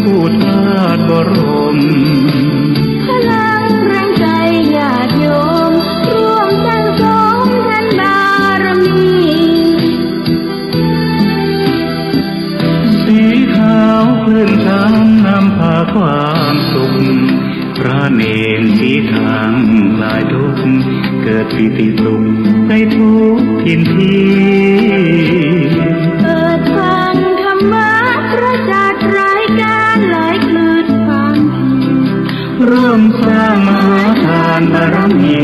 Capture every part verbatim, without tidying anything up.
คู่ธาตุบรม พลังแรงใจ๋ญาติโยม ร่วมสร้างสมทานบารมี สีขาวคลื่นธรรมนำพาความสุข พระเณรสีทางคลายทุกข์ เกิดปีติสุขในทุกถิ่นที่ เปิดฟังธรรมะประเสริฐ รายการไหลคลื่นความดี ร่วมสร้างมหาทานบารมี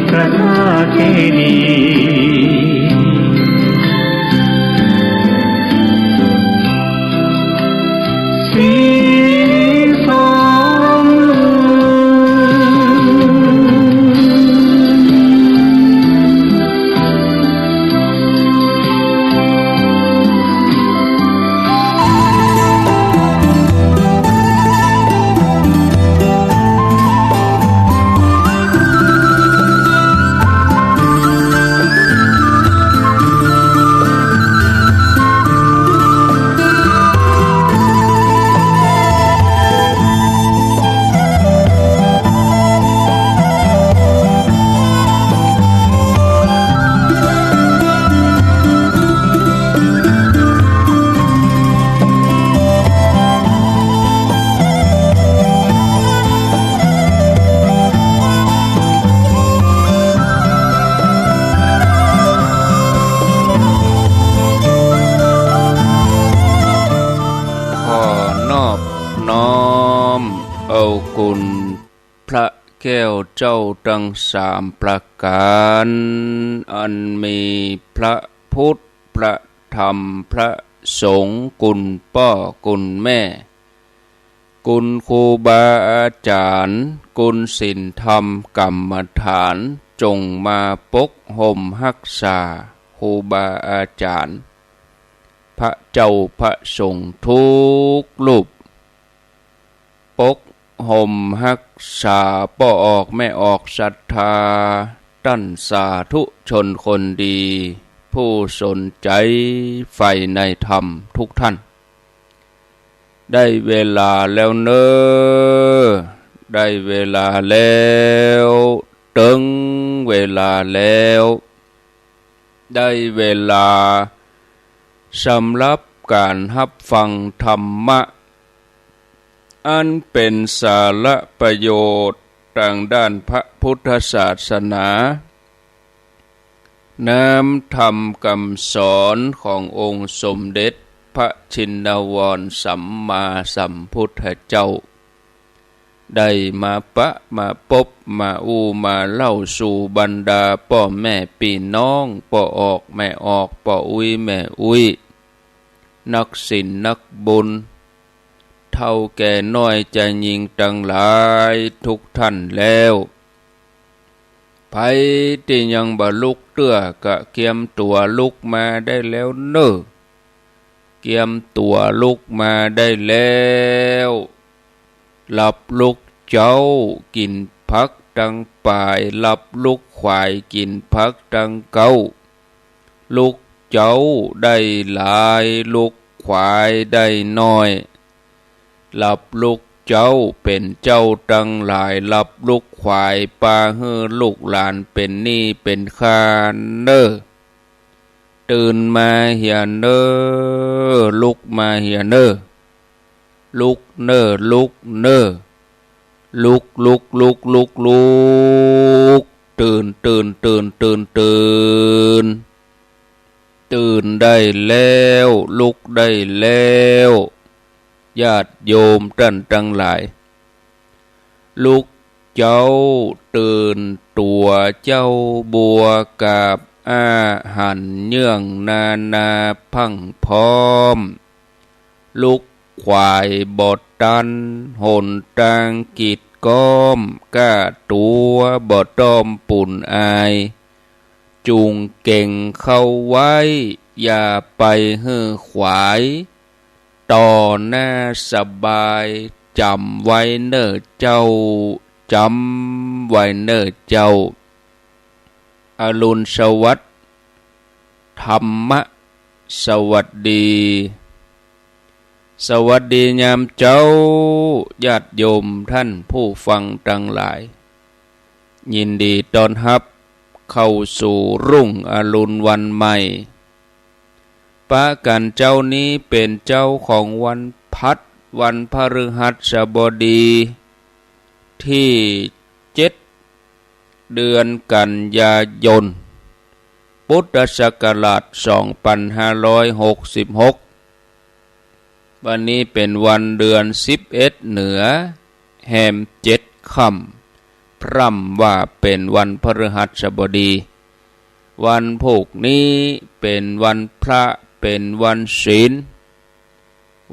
พระธาตุเจดีย์ สีสอง ขอนอบน้อมเอาคุณพระแก้วเจ้าตังสามประก๋าน อันมีพระพุทธ พระธรรม พระสงฆ์ คุณป้อ คุณแม่ คุณครูบาอาจ๋ารย์ คุณศีลธรรมกรรมฐาน จงมาปกห่มฮักษาครูบาอาจ๋ารย์ พระเจ้าพระสงฆ์กู้รูป ปกห่มฮักษาป้อออกแม่ออกศรัทธา ต้านสาธุชนคนดี ผู้สนใจ๋ใฝ่ในธรรมกู้ต้าน ได้เวลาแล้วเน่อ ได้เวลาแล้ว เถิงเวลาแล้ว ได้เวลาสำหรับก๋านฮับฟังธรรมะ อันเป๋นสาระประโยชน์ตางด้านพระพุทธศาสนา น้ำธรรมกำสอนขององค์สมเด็จพระชินวรสัมมาสัมพุทธเจ้า ได้มาปะมาปบมาอู้มาเล่าสู่บรรดาป้อแม่ปี้น้อง ป้อออกแม่ออก ป้ออุ๊ยแม่อุ๊ย นักศีลนักบุญ เฒ่าแก่น้อยจายญิงตังหลายกู้ต้านแล้ว ใผตี้ยังบ่ลุกเตื้อกะเกียมตั๋วลุกมาได้แล้วเน่อ เกียมตั๋วลุกมาได้แล้ว หลับลุกเจ๊ากิ๋นผักตังป่าย หลับลุกขวายกิ๋นผักตังเก๊า ลุกเจ๊าได้หลาย ลุกขวายได้น้อย หลับลุกเจ๊าเป๋นเจ้าตังหลาย หลับลุกขวายปาหื้อลูกหลานเป๋นหนี้เป๋นค่าเน่อ ตื่นมาเหียเน่อ ลุกมาเหียเน่อ ลุกเน่อ ลุกเน่อ ลุก ลุก ลุก ลุก ลุก ตื่น ตื่น ตื่น ตื่น ตื่น ตื่นได้แล้ว ลุกได้แล้ว ญาติโยมต้านตังหลาย ลุกเจ๊าตื่นตั๋ว เจ๊าบัวกาบอ้า หันเยื่องนานาพรั่งพร้อม ลุกขวายบ่ตัน หนตางกีดก๊อม ก้าตั๋วบ่ต้อมปูนอาย จุ่งเก๋งเข้าไว้ อย่าไปหื้อขวาย ต่อหน้าสบาย จ๋ำไว้เน่อเจ้า จ๋ำไว้เน่อเจ้า อรุณสวัสดิ์ ธรรมะสวัสดี สวัสดียามเจ๊า ญาติโยมท่านผู้ฟังตังหลาย ยินดีต้อนฮับเข้าสู่รุ่งอรุณวันใหม่ ปะกั๋นเจ๊านี้เป๋นเจ๊าของวันพัด วันพฤหัสบดี ตี้เจ็ด เดือนกันยายน พุทธศักราชสองปันห้าร้อยหกสิบหก วันนี้เป๋นวันเดือนสิบเอ็ดเหนือ แฮมเจ็ดค่ำ พร่ำว่าเป๋นวันพฤหัสบดี วันพูกนี้เป๋นวันพระ เป๋นวันศีล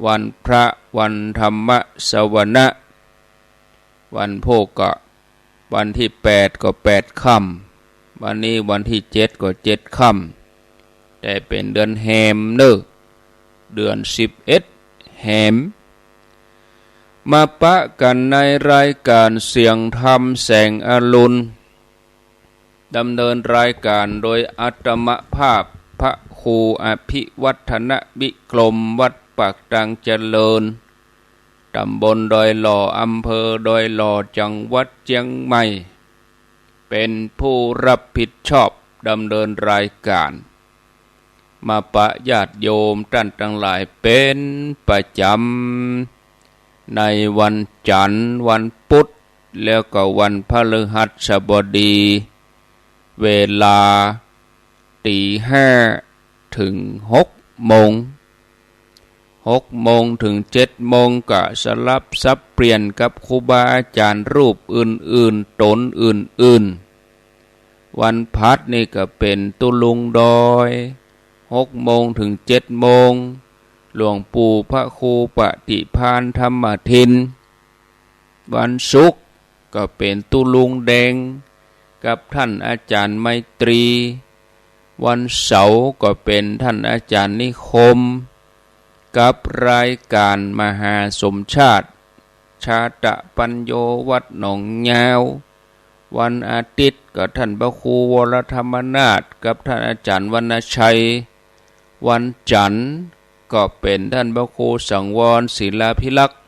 วันพระ วันธรรมสวนะ วันพูกก็วันตี้แปดก็แปดค่ำ วันนี้วันตี้เจ็ดก็เจ็ดค่ำ แต่เป๋นเดือนแฮมเน่อ เดือนสิบเอ็ดแฮม มาปะกั๋นในรายก๋านเสียงธรรมแสงอรุณ ดำเนินรายก๋านโดยอาตมาภาพพระครูอภิวัฒนวิกรม วัดปากตางเจริญ ต๋ำบลดอยหล่อ อำเภอดอยหล่อ จังหวัดเจียงใหม่ เป๋นผู้รับผิดชอบดำเนินรายก๋าน มาปะญาติโยมต้านตังหลายเป๋นประจ๋ำ ในวันจั๋นทร์ วันปุ๊ด แล้วก็วันพฤหัสบดี เวลาตี๋ห้าเถิงหกโมง หกโมงเถิงเจ็ดโมง ก็สลับสับเปลี่ยนกับครูบาอาจ๋ารย์รูปอื่นๆ ต๋นอื่นๆ วันพัดนี่ก็เป๋นตุ๊ลุงดอย หกโมงเถิงเจ็ดโมง หลวงปู่พระครูปฏิภาณธรรมทิน วันศุกร์ก็เป๋นตุ๊ลุงแดง กับต้านอาจ๋ารย์ไมตรี วันเสาร์ก็เป๋นต้านอาจ๋ารย์นิคม กับรายก๋านมหาสมชาติ ชาตะปัญโญ วัดหนองยาว วันอาทิตย์ก็ต้านพระครูวรธรรมนาถ กับต้านอาจ๋ารย์วรรณชัย วันจั๋นทร์ก็เป๋นต้านพระครูสังวรศิลาภิรักษ์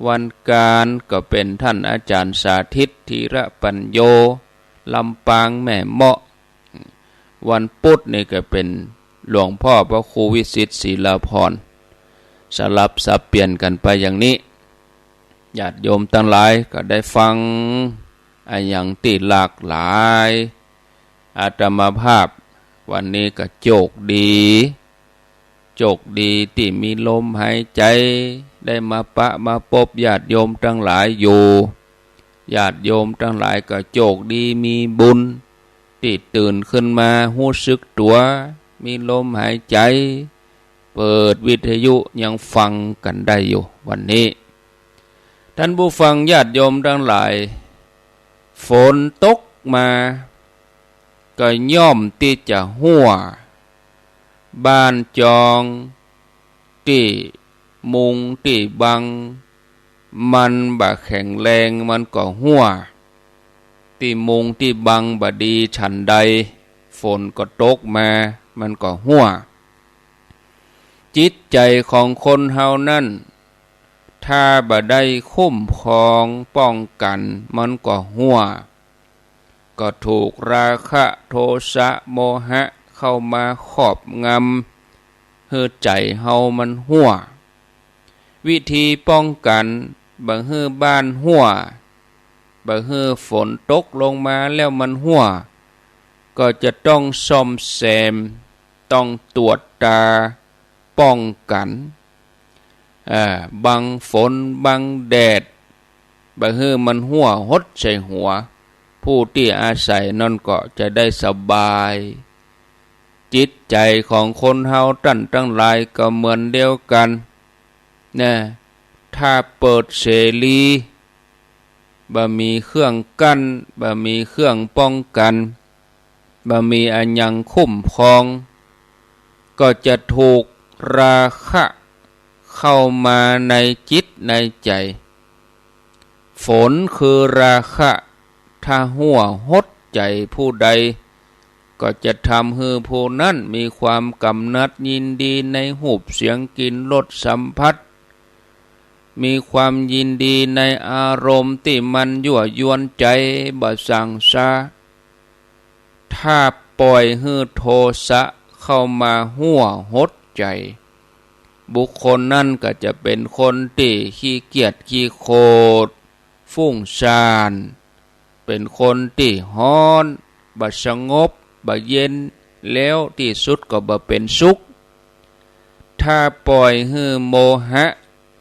วันอังคารก็เป๋นต้านอาจ๋ารย์สาธิต ธีระปัญโญ ลำปางแม่เมาะ วันปุ๊ดนี่ก็เป๋นหลวงพ่อพระครูวิสิทธิ์ศิลาภรณ์ สลับสับเปลี่ยนกั๋นไปอย่างนี้ ญาติโยมตังหลายก็ได้ฟังอะหยังตี้หลากหลาย อาตมาภาพวันนี้ก็โจคดี โจคดีตี้มีลมหายใจ๋ ได้มาปะมาปบญาติโยมตังหลายอยู่ ญาติโยมตังหลายก็โจคดีมีบุญ ตี้ตื่นขึ้นมาฮู้สึกตั๋ว มีลมหายใจ๋ เปิดวิทยุยังฟังกั๋นได้อยู่ วันนี้ ต้านผู้ฟังญาติโยมตังหลาย ฝนตกมา ก็ย่อมตี้จะฮั่ว บ้านจองตี้มุงตี้บัง มันบ่แข็งแรงมันก็ฮั่ว ตี้มุงตี้บังบ่ดีฉันใด ฝนก็ตกมา มันก็ฮั่ว จิตใจ๋ของคนเฮานั้น ถ้าบ่ได้คุ้มครองป้องกั๋น มันก็ฮั่ว ก็ถูกราคะโทสะโมหะเข้ามาครอบงำ หื้อใจ๋เฮามันฮั่ว วิธีป้องกั๋น บ่หื้อบ้านฮั่ว บ่หื้อฝนตกลงมาแล้วมันฮั่ว ก็จะต้องซ่อมแซม ต้องตรวจตรา ป้องกั๋น เอ่อ บังฝนบังแดด บ่หื้อมันฮั่วหดใส่หัว ผู้ตี้อาศัยนั้นก็จะได้สบาย จิตใจ๋ของคนเฮาต้านตังหลายก็เหมือนเดียวกั๋น นะ ถ้าเปิดเสรี บ่มีเครื่องกั้น บ่มีเครื่องป้องกั๋น บ่มีอะหยังคุ้มครอง ก็จะถูกราคะเข้ามาในจิตในใจ๋ ฝนคือราคะ ถ้าฮั่วหดใจ๋ผู้ใด ก็จะทำหื้อผู้นั้นมีความกำหนัดยินดีในรูปเสียงกลิ่นรสสัมผัส มีความยินดีในอารมณ์ตี้มันยั่วยวนใจ๋บ่ส่างซา ถ้าป่อยหื้อโทสะเข้ามาฮั่วหดใจ๋ บุคคลนั้นก็จะเป๋นคนตี้ขี้เกียจขี้โขด ฟุ้งซ่าน เป๋นคนตี้ฮ้อน บ่สงบ บ่เย็น แล้วตี้สุดก็บ่เป๋นสุข ถ้าป่อยหื้อโมหะ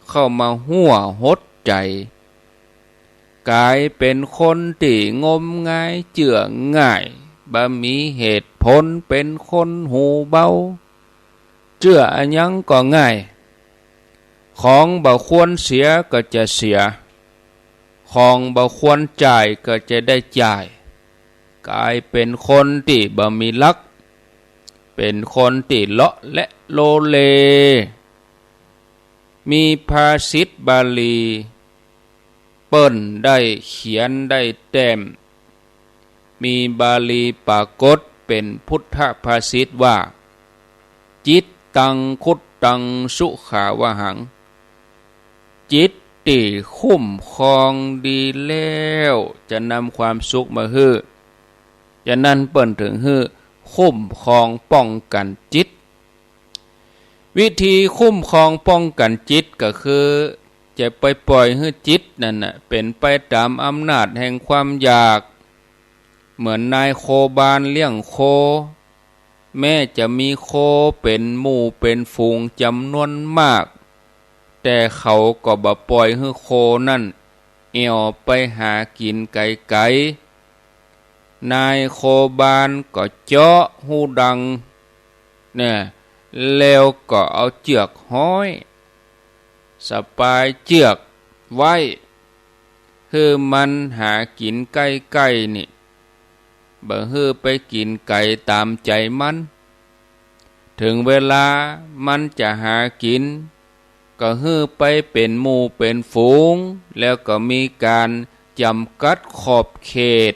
เข้ามาฮั่วหดใจ๋ ก๋ายเป๋นคนตี้งมงายเจื้อง่าย บ่มีเหตุผล เป๋นคนหูเบา เจื้ออะหยังก็ง่าย ของบ่ควรเสียก็จะเสีย ของบ่ควรจ่ายก็จะได้จ่าย ก๋ายเป๋นคนตี้บ่มีหลัก เป๋นคนตี้เลาะแหละโลเล มีภาษิตบาลี เปิ้นได้เขียนได้แต้ม มีบาลีปรากฏเป๋นพุทธภาษิตว่า จิตตัง คุตตัง สุขาวหัง จิตตี้คุ้มครองดีแล้ว จะนำความสุขมาหื้อ ฉะนั้นเปิ้นเถิงหื้อคุ้มครองป้องกั๋นจิต วิธีคุ้มครองป้องกั๋นจิตก็คือ จะไปป่อยหื้อจิตนั้นน่ะ เป๋นไปต๋ามอำนาจแห่งความอยาก เหมือนนายโคบาลเลี้ยงโค แม้จะมีโคเป๋นหมู่เป๋นฝูงจ๋ำนวนมาก แต่เขาก็บ่ป่อยหื้อโคนั้นแอ่วไปหากิ๋นไก๋ๆ นายโคบาลก็เจาะฮูดัง เนี่ย แล้วก็เอาเจื้อกฮ้อย สะปายเจื้อกไว้ หื้อมันหากิ๋นใก้ๆ นี่ บ่หื้อไปกิ๋นไก๋ต๋ามใจ๋มัน เถิงเวลามันจะหากิ๋น ก็หื้อไปเป๋นหมู่เป๋นฝูง แล้วก็มีก๋านจ๋ำกัดขอบเขต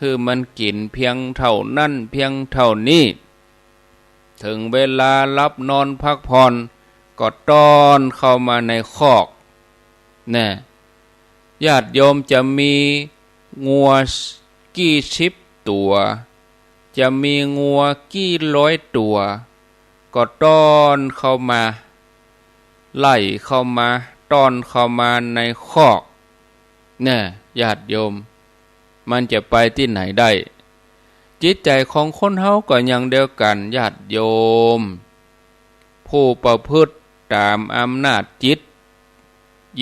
หื้อมันกิ๋นเพียงเต้านั้นเพียงเต้านี้ เถิงเวลาหลับนอนพักผ่อน ก็ต้อนเข้ามาในคอก แน่ ญาติโยมจะมีงัวกี่สิบตั๋ว จะมีงัวกี่ร้อยตั๋ว ก็ต้อนเข้ามา ไล่เข้ามา ต้อนเข้ามาในคอก แน่ ญาติโยม มันจะไปตี้ไหนได้ จิตใจ๋ของคนเฮาก็อย่างเดียวกั๋น ญาติโยม ผู้ประพฤติต๋ามอำนาจจิต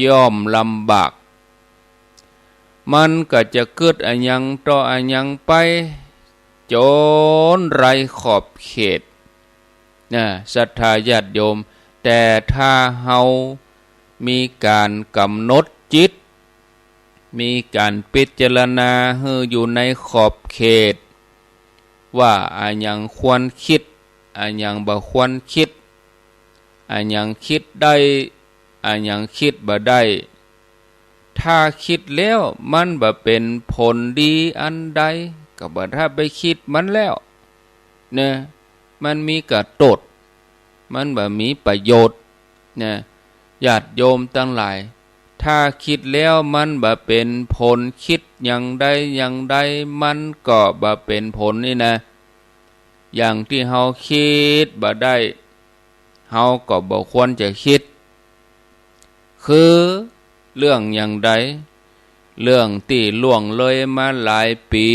ย่อมลำบาก มันก็จะกึ๊ดอะหยังต่ออะหยังไป จ๋นไร้ขอบเขต นะ ศรัทธาญาติโยม แต่ถ้าเฮามีก๋านก๋ำหนดจิต มีก๋านพิจารณาหื้ออยู่ในขอบเขต ว่าอะหยังควรกึ๊ด อะหยังบ่ควรกึ๊ด อะหยังกึ๊ดได้ อะหยังกึ๊ดบ่ได้ ถ้ากึ๊ดแล้วมันบ่เป๋นผลดีอันใด ก็บ่ถ้าไปกึ๊ดมันแล้ว เน่อ มันมีก้าโต้ษ มันบ่มีประโยชน์ เน่อ ญาติโยมตังหลาย ถ้ากึ๊ดแล้วมันบ่เป๋นผลกึ๊ดอย่างใดอย่างใด มันก็บ่เป๋นผลนี่นะ อย่างตี้เฮากึ๊ดบ่ได้ เฮาก็บ่ควรจะกึ๊ด คือเรื่องอย่างใด เรื่องตี้ล่วงเลยมาหลายปี๋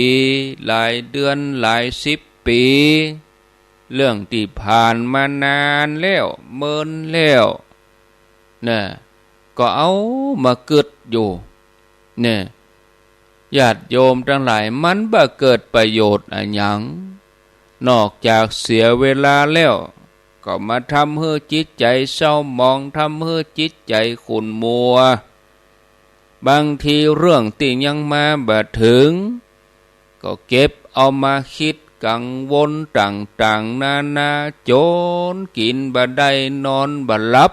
หลายเดือน หลายสิบปี๋ เรื่องตี้ผ่านมานานแล้ว เมินแล้ว น่ะ ก็เอามากึ๊ดอยู่ เนี่ย ญาติโยมตังหลาย มันบ่เกิดประโยชน์อะหยัง นอกจากเสียเวลาแล้ว ก็มาทำหื้อจิตใจ๋เศร้าหมอง ทำหื้อจิตใจ๋ขุ่นมัว บางทีเรื่องตี้ยังมาบ่เถิง ก็เก็บเอามากึ๊ดกังวลต่างๆ นานา จ๋นกิ๋นบ่ได้ นอนบ่หลับ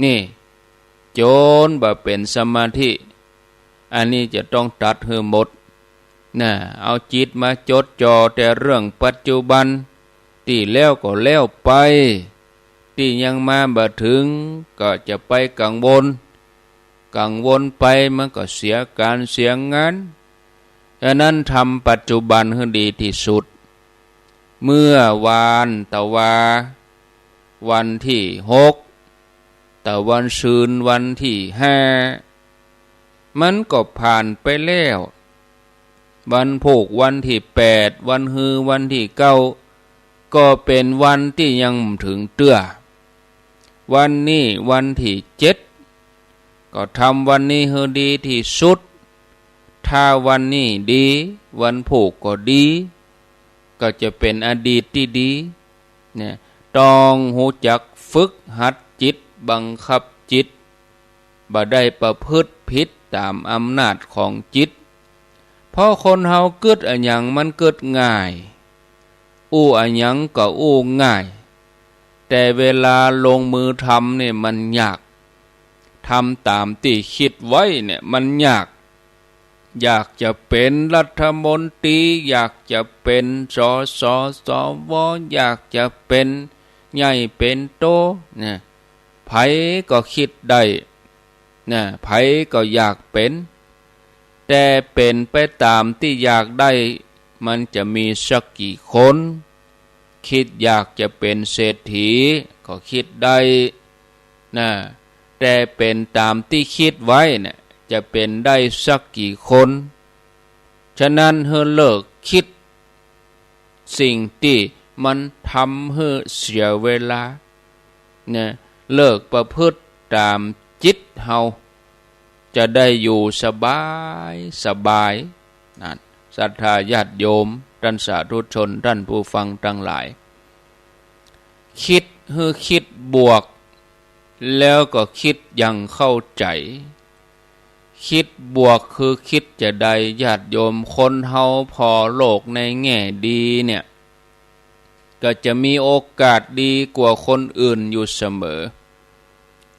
นี่ จ๋นบ่เป๋นสมาธิ อันนี้จะต้องตัดหื้อหมด น่ะ เอาจิตมาจดจ่อแต่เรื่องปัจจุบัน ตี้แล้วก็แล้วไป ตี้ยังมาบ่เถิง ก็จะไปกังวล กังวลไปมันก็เสียก๋านเสียงาน ฉะนั้นทำปัจจุบันหื้อดีตี้สุด เมื่อวานตะวา วันตี้หก ตะวันซืนวันตี้ห้า มันก็ผ่านไปแล้ว วันพูกวันตี้แปด วันฮือวันตี้เก้า ก็เป๋นวันตี้ยังบ่เถิงเตื้อ วันนี้วันตี้เจ็ด ก็ทำวันนี้หื้อดีตี้สุด ถ้าวันนี้ดี วันพูกก็ดี ก็จะเป๋นอดีตตี้ดี เนี่ย ต้องฮู้จักฝึกหัดจิต บังคับจิต บ่ได้ประพฤติผิดต๋ามอำนาจของจิต เพราะคนเฮากึ๊ดอะหยังมันกึ๊ดง่าย อู้อะหยังก็อู้ง่าย แต่เวลาลงมือทำเนี่ยมันยาก ทำต๋ามตี้กึ๊ดไว้เนี่ยมันยาก อยากจะเป๋นรัฐมนตรี อยากจะเป๋น สส สว อยากจะเป๋นใหญ่เป๋นโต เนี่ย ใผก็กึ๊ดได้ นะ ใผก็อยากเป๋น แต่เป๋นไปต๋ามตี้อยากได้ มันจะมีสักกี่คน กึ๊ดอยากจะเป๋นเศรษฐี ก็กึ๊ดได้ นะ แต่เป๋นต๋ามตี้กึ๊ดไว้เนี่ย จะเป๋นได้สักกี่คน ฉะนั้นหื้อเลิกกึ๊ด สิ่งตี้มันทำหื้อเสียเวลา เนี่ย เลิกประพฤติต๋ามจิตเฮา จะได้อยู่สบายสบาย นั่น ศรัทธาญาติโยม ต้านสาธุชน ต้านผู้ฟังตังหลาย กึ๊ดหื้อกึ๊ดบวก แล้วก็กึ๊ดอย่างเข้าใจ๋ กึ๊ดบวกคือกึ๊ดจาใด ญาติโยม คนเฮาผ่อโลกในแง่ดีเนี่ย ก็จะมีโอกาสดีกว่าคนอื่นอยู่เสมอ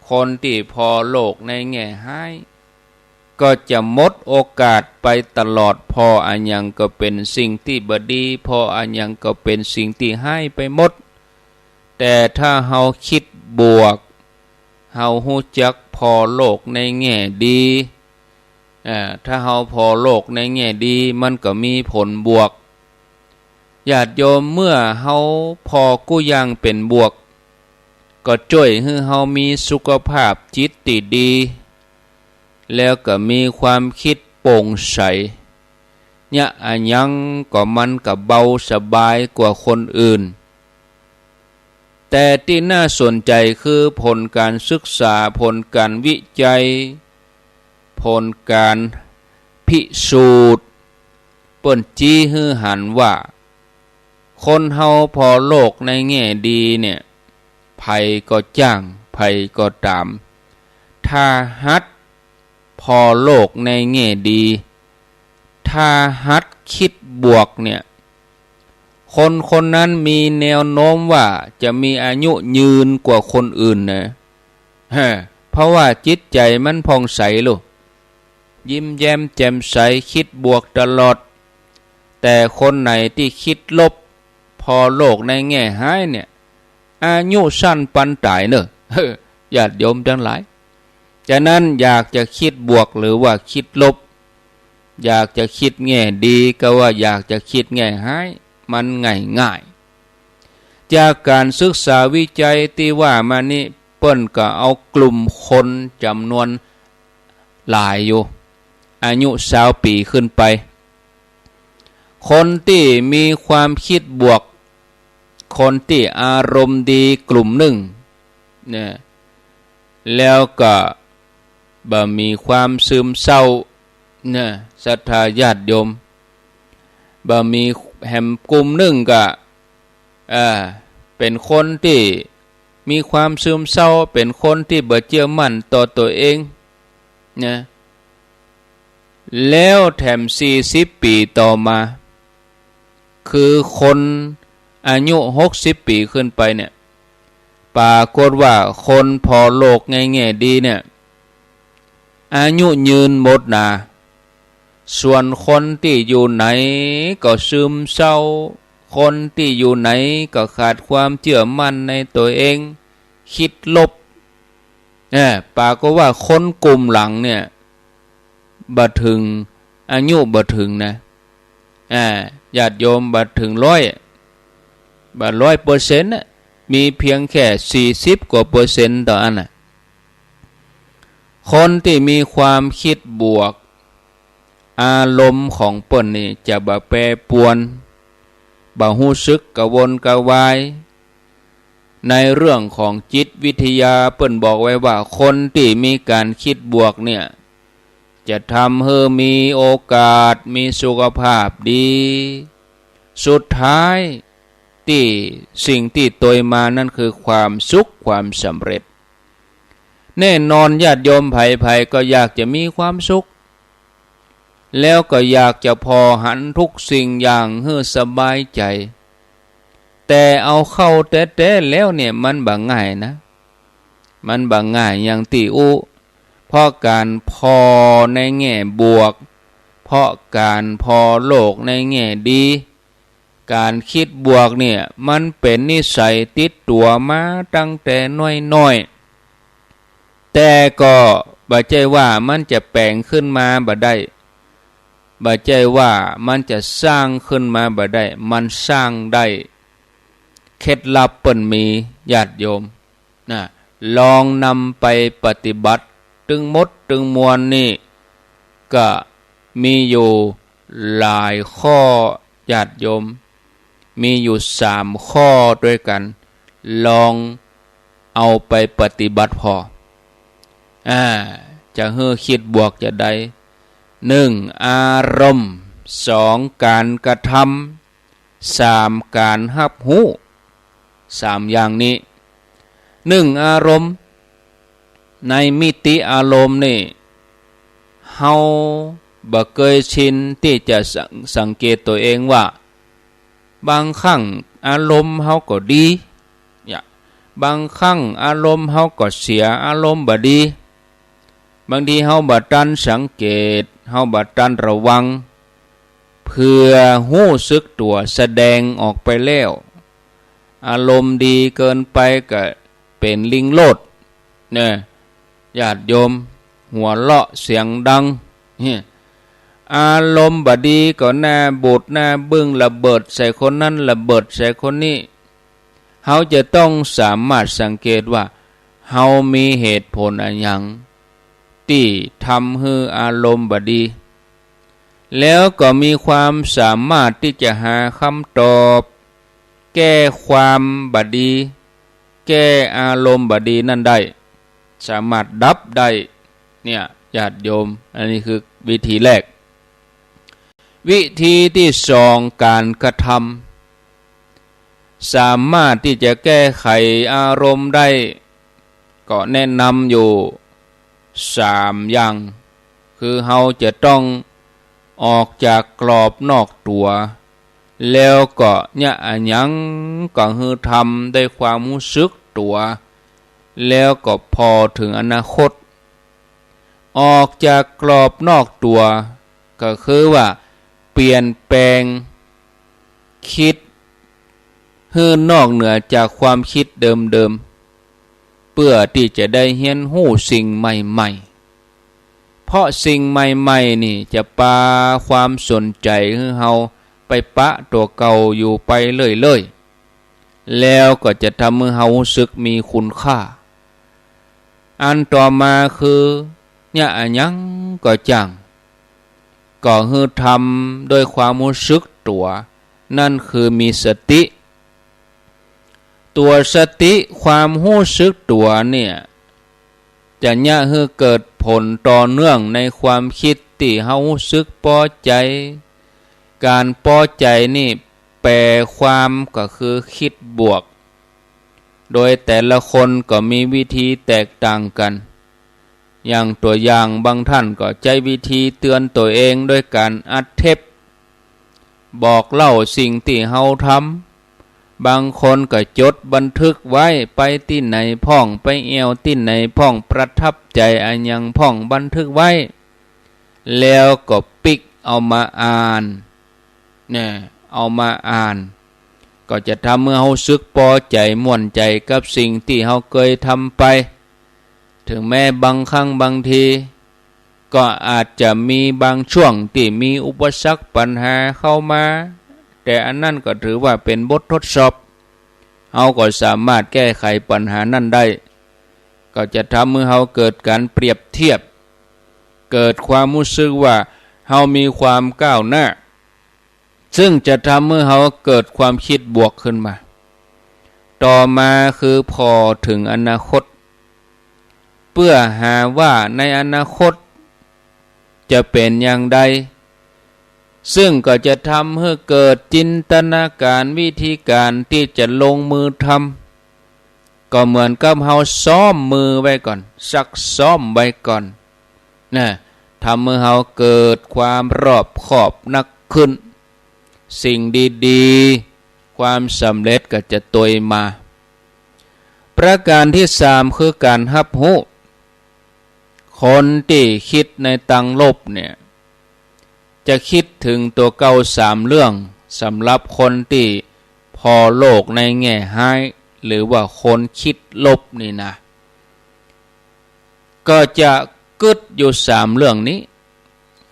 คนตี้ผ่อโลกในแง่ฮ้าย ก็จะหมดโอกาสไปตลอด ผ่ออะหยังก็เป๋นสิ่งตี้บ่ดี ผ่ออะหยังก็เป๋นสิ่งตี้ฮ้ายไปหมด แต่ถ้าเฮากึ๊ดบวก เฮาฮู้จักผ่อโลกในแง่ดี อ่า ถ้าเฮาผ่อโลกในแง่ดี มันก็มีผลบวก ญาติโยม เมื่อเฮาผ่อกู้อย่างเป๋นบวก ก็จ้วยหื้อเฮามีสุขภาพจิตตี้ดี แล้วก็มีความกึ๊ดโป่งใส เยียะอะหยังก็มันก็เบาสบายกว่าคนอื่น แต่ตี้น่าสนใจ๋คือผลก๋านศึกษา ผลก๋านวิจัย ผลก๋านพิสูจน์ เปิ้นชี้หื้อหันว่า คนเฮาผ่อโลกในแง่ดีเนี่ย ใผก็จ้าง ใผก็ต๋าม ถ้าหัดผ่อโลกในแง่ดี ถ้าหัดกึ๊ดบวกเนี่ย คนคนนั้นมีแนวโน้มว่าจะมีอายุยืนกว่าคนอื่นนะ ฮะ เพราะว่าจิตใจ๋มันผ่องใสลูก ยิ้มแย้มแจ่มใส กึ๊ดบวกตลอด แต่คนไหนตี้กึ๊ดลบ ผ่อโลกในแง่ฮ้ายเนี่ย อายุสั้นปันต๋ายเน่อ ญาติโยมตังหลาย ฉะนั้นอยากจะกึ๊ดบวกหรือว่ากึ๊ดลบ อยากจะกึ๊ดแง่ดีกาว่าอยากจะกึ๊ดแง่ฮ้าย มันง่ายๆ จากก๋านศึกษาวิจัยตี้ว่ามานี้ เปิ้นก็เอากลุ่มคนจ๋ำนวนหลายอยู่ อายุซาวปี๋ขึ้นไป คนตี้มีความกึ๊ดบวก คนตี้อารมณ์ดีกลุ่มนึ่ง เนี่ย แล้วก็บ่มีความซึมเศร้า เนี่ย ศรัทธาญาติโยม บ่มี แหมกลุ่มนึ่งก็ เอ่อ เป๋นคนตี้มีความซึมเศร้า เป๋นคนตี้บ่เจื้อมั่นต่อตั๋วเอง นะ แล้วแถมสี่สิบปี๋ต่อมา คือคนอายุหกสิบปี๋ขึ้นไปเนี่ย ปรากฏว่าคนผ่อโลกในแง่ดีเนี่ย อายุยืนหมดนา ส่วนคนตี้อยู่ไหนก็ซึมเศร้า คนตี้อยู่ไหนก็ขาดความเจื้อมั่นในตั๋วเอง กึ๊ดลบ เออ ปรากฏว่าคนกลุ่มหลังเนี่ย บ่เถิง อายุบ่เถิงนะ อ่า ญาติโยม บ่เถิงร้อย บ่ร้อยเปอร์เซ็นต์น่ะ มีเพียงแค่สี่สิบกว่าเปอร์เซ็นต์เต้าอั้นน่ะ คนตี้มีความกึ๊ดบวก อารมณ์ของเปิ้นนี่จะบ่แปรปรวน บ่ฮู้สึกกระวนกระวาย ในเรื่องของจิตวิทยาเปิ้นบอกไว้ว่า คนตี้มีก๋านกึ๊ดบวกเนี่ย จะทำหื้อมีโอกาสมีสุขภาพดี สุดท้ายตี้สิ่งตี้ตวยมานั้นคือความสุขความสำเร็จ แน่นอนญาติโยมใผๆ ก็อยากจะมีความสุข แล้วก็อยากจะผ่อหันทุกสิ่งอย่างหื้อสบายใจ๋ แต่เอาเข้าแต๊ๆ แล้วเนี่ยมันบ่ง่ายนะ มันบ่ง่ายอย่างตี้อู้ เพราะก๋านผ่อในแง่บวก เพราะก๋านผ่อโลกในแง่ดี ก๋านกึ๊ดบวกเนี่ยมันเป๋นนิสัยติดตั๋วมาตั้งแต่น้อยๆ แต่ก็บ่ใจ้ว่ามันจะแปลงขึ้นมาบ่ได้ บ่ใจ้ว่ามันจะสร้างขึ้นมาบ่ได้ มันสร้างได้ เคล็ดลับเปิ้นมี ญาติโยม นะ ลองนำไปปฏิบัติ ตึงหมดตึงมวลนี่ ก็มีอยู่หลายข้อ ญาติโยม มีอยู่สามข้อตวยกั๋น ลองเอาไปปฏิบัติผ่อ อ่า จะหื้อกึ๊ดบวกจาใด หนึ่ง อารมณ์ สอง ก๋านกระทำ สาม ก๋านฮับฮู้ สามอย่างนี้ หนึ่ง อารมณ์ ในมิติอารมณ์นี่ เฮาบ่เกยชินตี้จะสัง- สังเกตตั๋วเองว่า บางครั้งอารมณ์เฮาก็ดี เนี่ย บางครั้งอารมณ์เฮาก็เสีย อารมณ์บ่ดี บางทีเฮาบ่ตันสังเกต เฮาบ่ตันระวัง เผื่อฮู้สึกตั๋วแสดงออกไปแล้ว อารมณ์ดีเกินไปก็เป๋นลิงโลด เนี่ย ญาติโยม หัวเราะเสียงดัง เนี่ย อารมณ์บ่ดีก็หน้าบูดหน้าบึ้ง ระเบิดใส่คนนั้น ระเบิดใส่คนนี้ เฮาจะต้องสามารถสังเกตว่า เฮามีเหตุผลอะหยัง ตี้ทำหื้ออารมณ์บ่ดี แล้วก็มีความสามารถตี้จะหาคำตอบ แก้ความบ่ดี แก้อารมณ์บ่ดีนั้นได้ สามารถดับได้ เนี่ย ญาติโยม อันนี้คือวิธีแรก วิธีตี้สอง ก๋านกระทำ สามารถตี้จะแก้ไขอารมณ์ได้ ก็แนะนำอยู่สามอย่าง คือเฮาจะต้องออกจากกรอบนอกตั๋ว แล้วก็เยียะอะหยังก็หื้อทำด้วยความฮู้สึกตั๋ว แล้วก็ผ่อเถิงอนาคต ออกจากกรอบนอกตั๋ว ก็คือว่าเปลี่ยนแปลง กึ๊ดหื้อนอกเหนือจากความกึ๊ดเดิมๆ เปื้อตี้จะได้เฮียนฮู้สิ่งใหม่ๆ เพราะสิ่งใหม่ๆ นี่จะปาความสนใจ๋หื้อเฮาไปปะตั๋วเก่าอยู่ไปเรื่อยๆ แล้วก็จะทำหื้อเฮาฮู้สึกมีคุณค่า อันต่อมาคือ เยียะอะหยังก็จ้าง ก็หื้อทำด้วยความฮู้สึกตั๋ว นั่นคือมีสติ ตั๋วสติ ความฮู้สึกตั๋วเนี่ย จะเยียะหื้อเกิดผลต่อเนื่องในความกึ๊ดตี้เฮาฮู้สึกปอใจ๋ ก๋านปอใจ๋นี่แปลความก็คือกึ๊ดบวก โดยแต่ละคนก็มีวิธีแตกต่างกั๋น อย่างตั๋วอย่าง บางท่านก็ใจ๊วิธีเตือนตั๋วเองด้วยก๋านอัดเทป บอกเล่าสิ่งตี้เฮาทำ บางคนก็จดบันทึกไว้ ไปตี้ไหนพ่อง ไปแอ่วตี้ไหนพ่อง ประทับใจ๋อะหยังพ่อง บันทึกไว้ แล้วก็ปิ๊กเอามาอ่าน เนี่ย เอามาอ่าน ก็จะทำหื้อเฮารู้สึกปอใจ๋ม่วนใจ๋กับสิ่งตี้เฮาเกยทำไป เถิงแม้บางครั้งบางที ก็อาจจะมีบางช่วงตี้มีอุปสรรคปัญหาเข้ามา แต่อันนั้นก็ถือว่าเป๋นบททดสอบ เฮาก็สามารถแก้ไขปัญหานั้นได้ ก็จะทำหื้อเฮาเกิดก๋านเปรียบเทียบ เกิดความรู้สึกว่าเฮามีความก้าวหน้า ซึ่งจะทำหื้อเฮาเกิดความกึ๊ดบวกขึ้นมา ต่อมาคือผ่อเถิงอนาคต เปื้อหาว่าในอนาคตจะเป๋นอย่างใด ซึ่งก็จะทำหื้อเกิดจินตนาก๋ารวิธีก๋านตี้จะลงมือทำ ก็เหมือนกับเฮาซ้อมมือไว้ก่อน ซักซ้อมไว้ก่อน นะ ทำหื้อเฮาเกิดความรอบคอบนักขึ้น สิ่งดีๆ ความสำเร็จก็จะตวยมา ประก๋านตี้สามคือก๋านฮับฮู้ คนตี้กึ๊ดในตางลบเนี่ย จะกึ๊ดเถิงตั๋วเก่าสามเรื่อง สำหรับคนตี้ผ่อโลกในแง่ฮ้าย หรือว่าคนกึ๊ดลบนี่นะ ก็จะกึ๊ดอยู่สามเรื่องนี้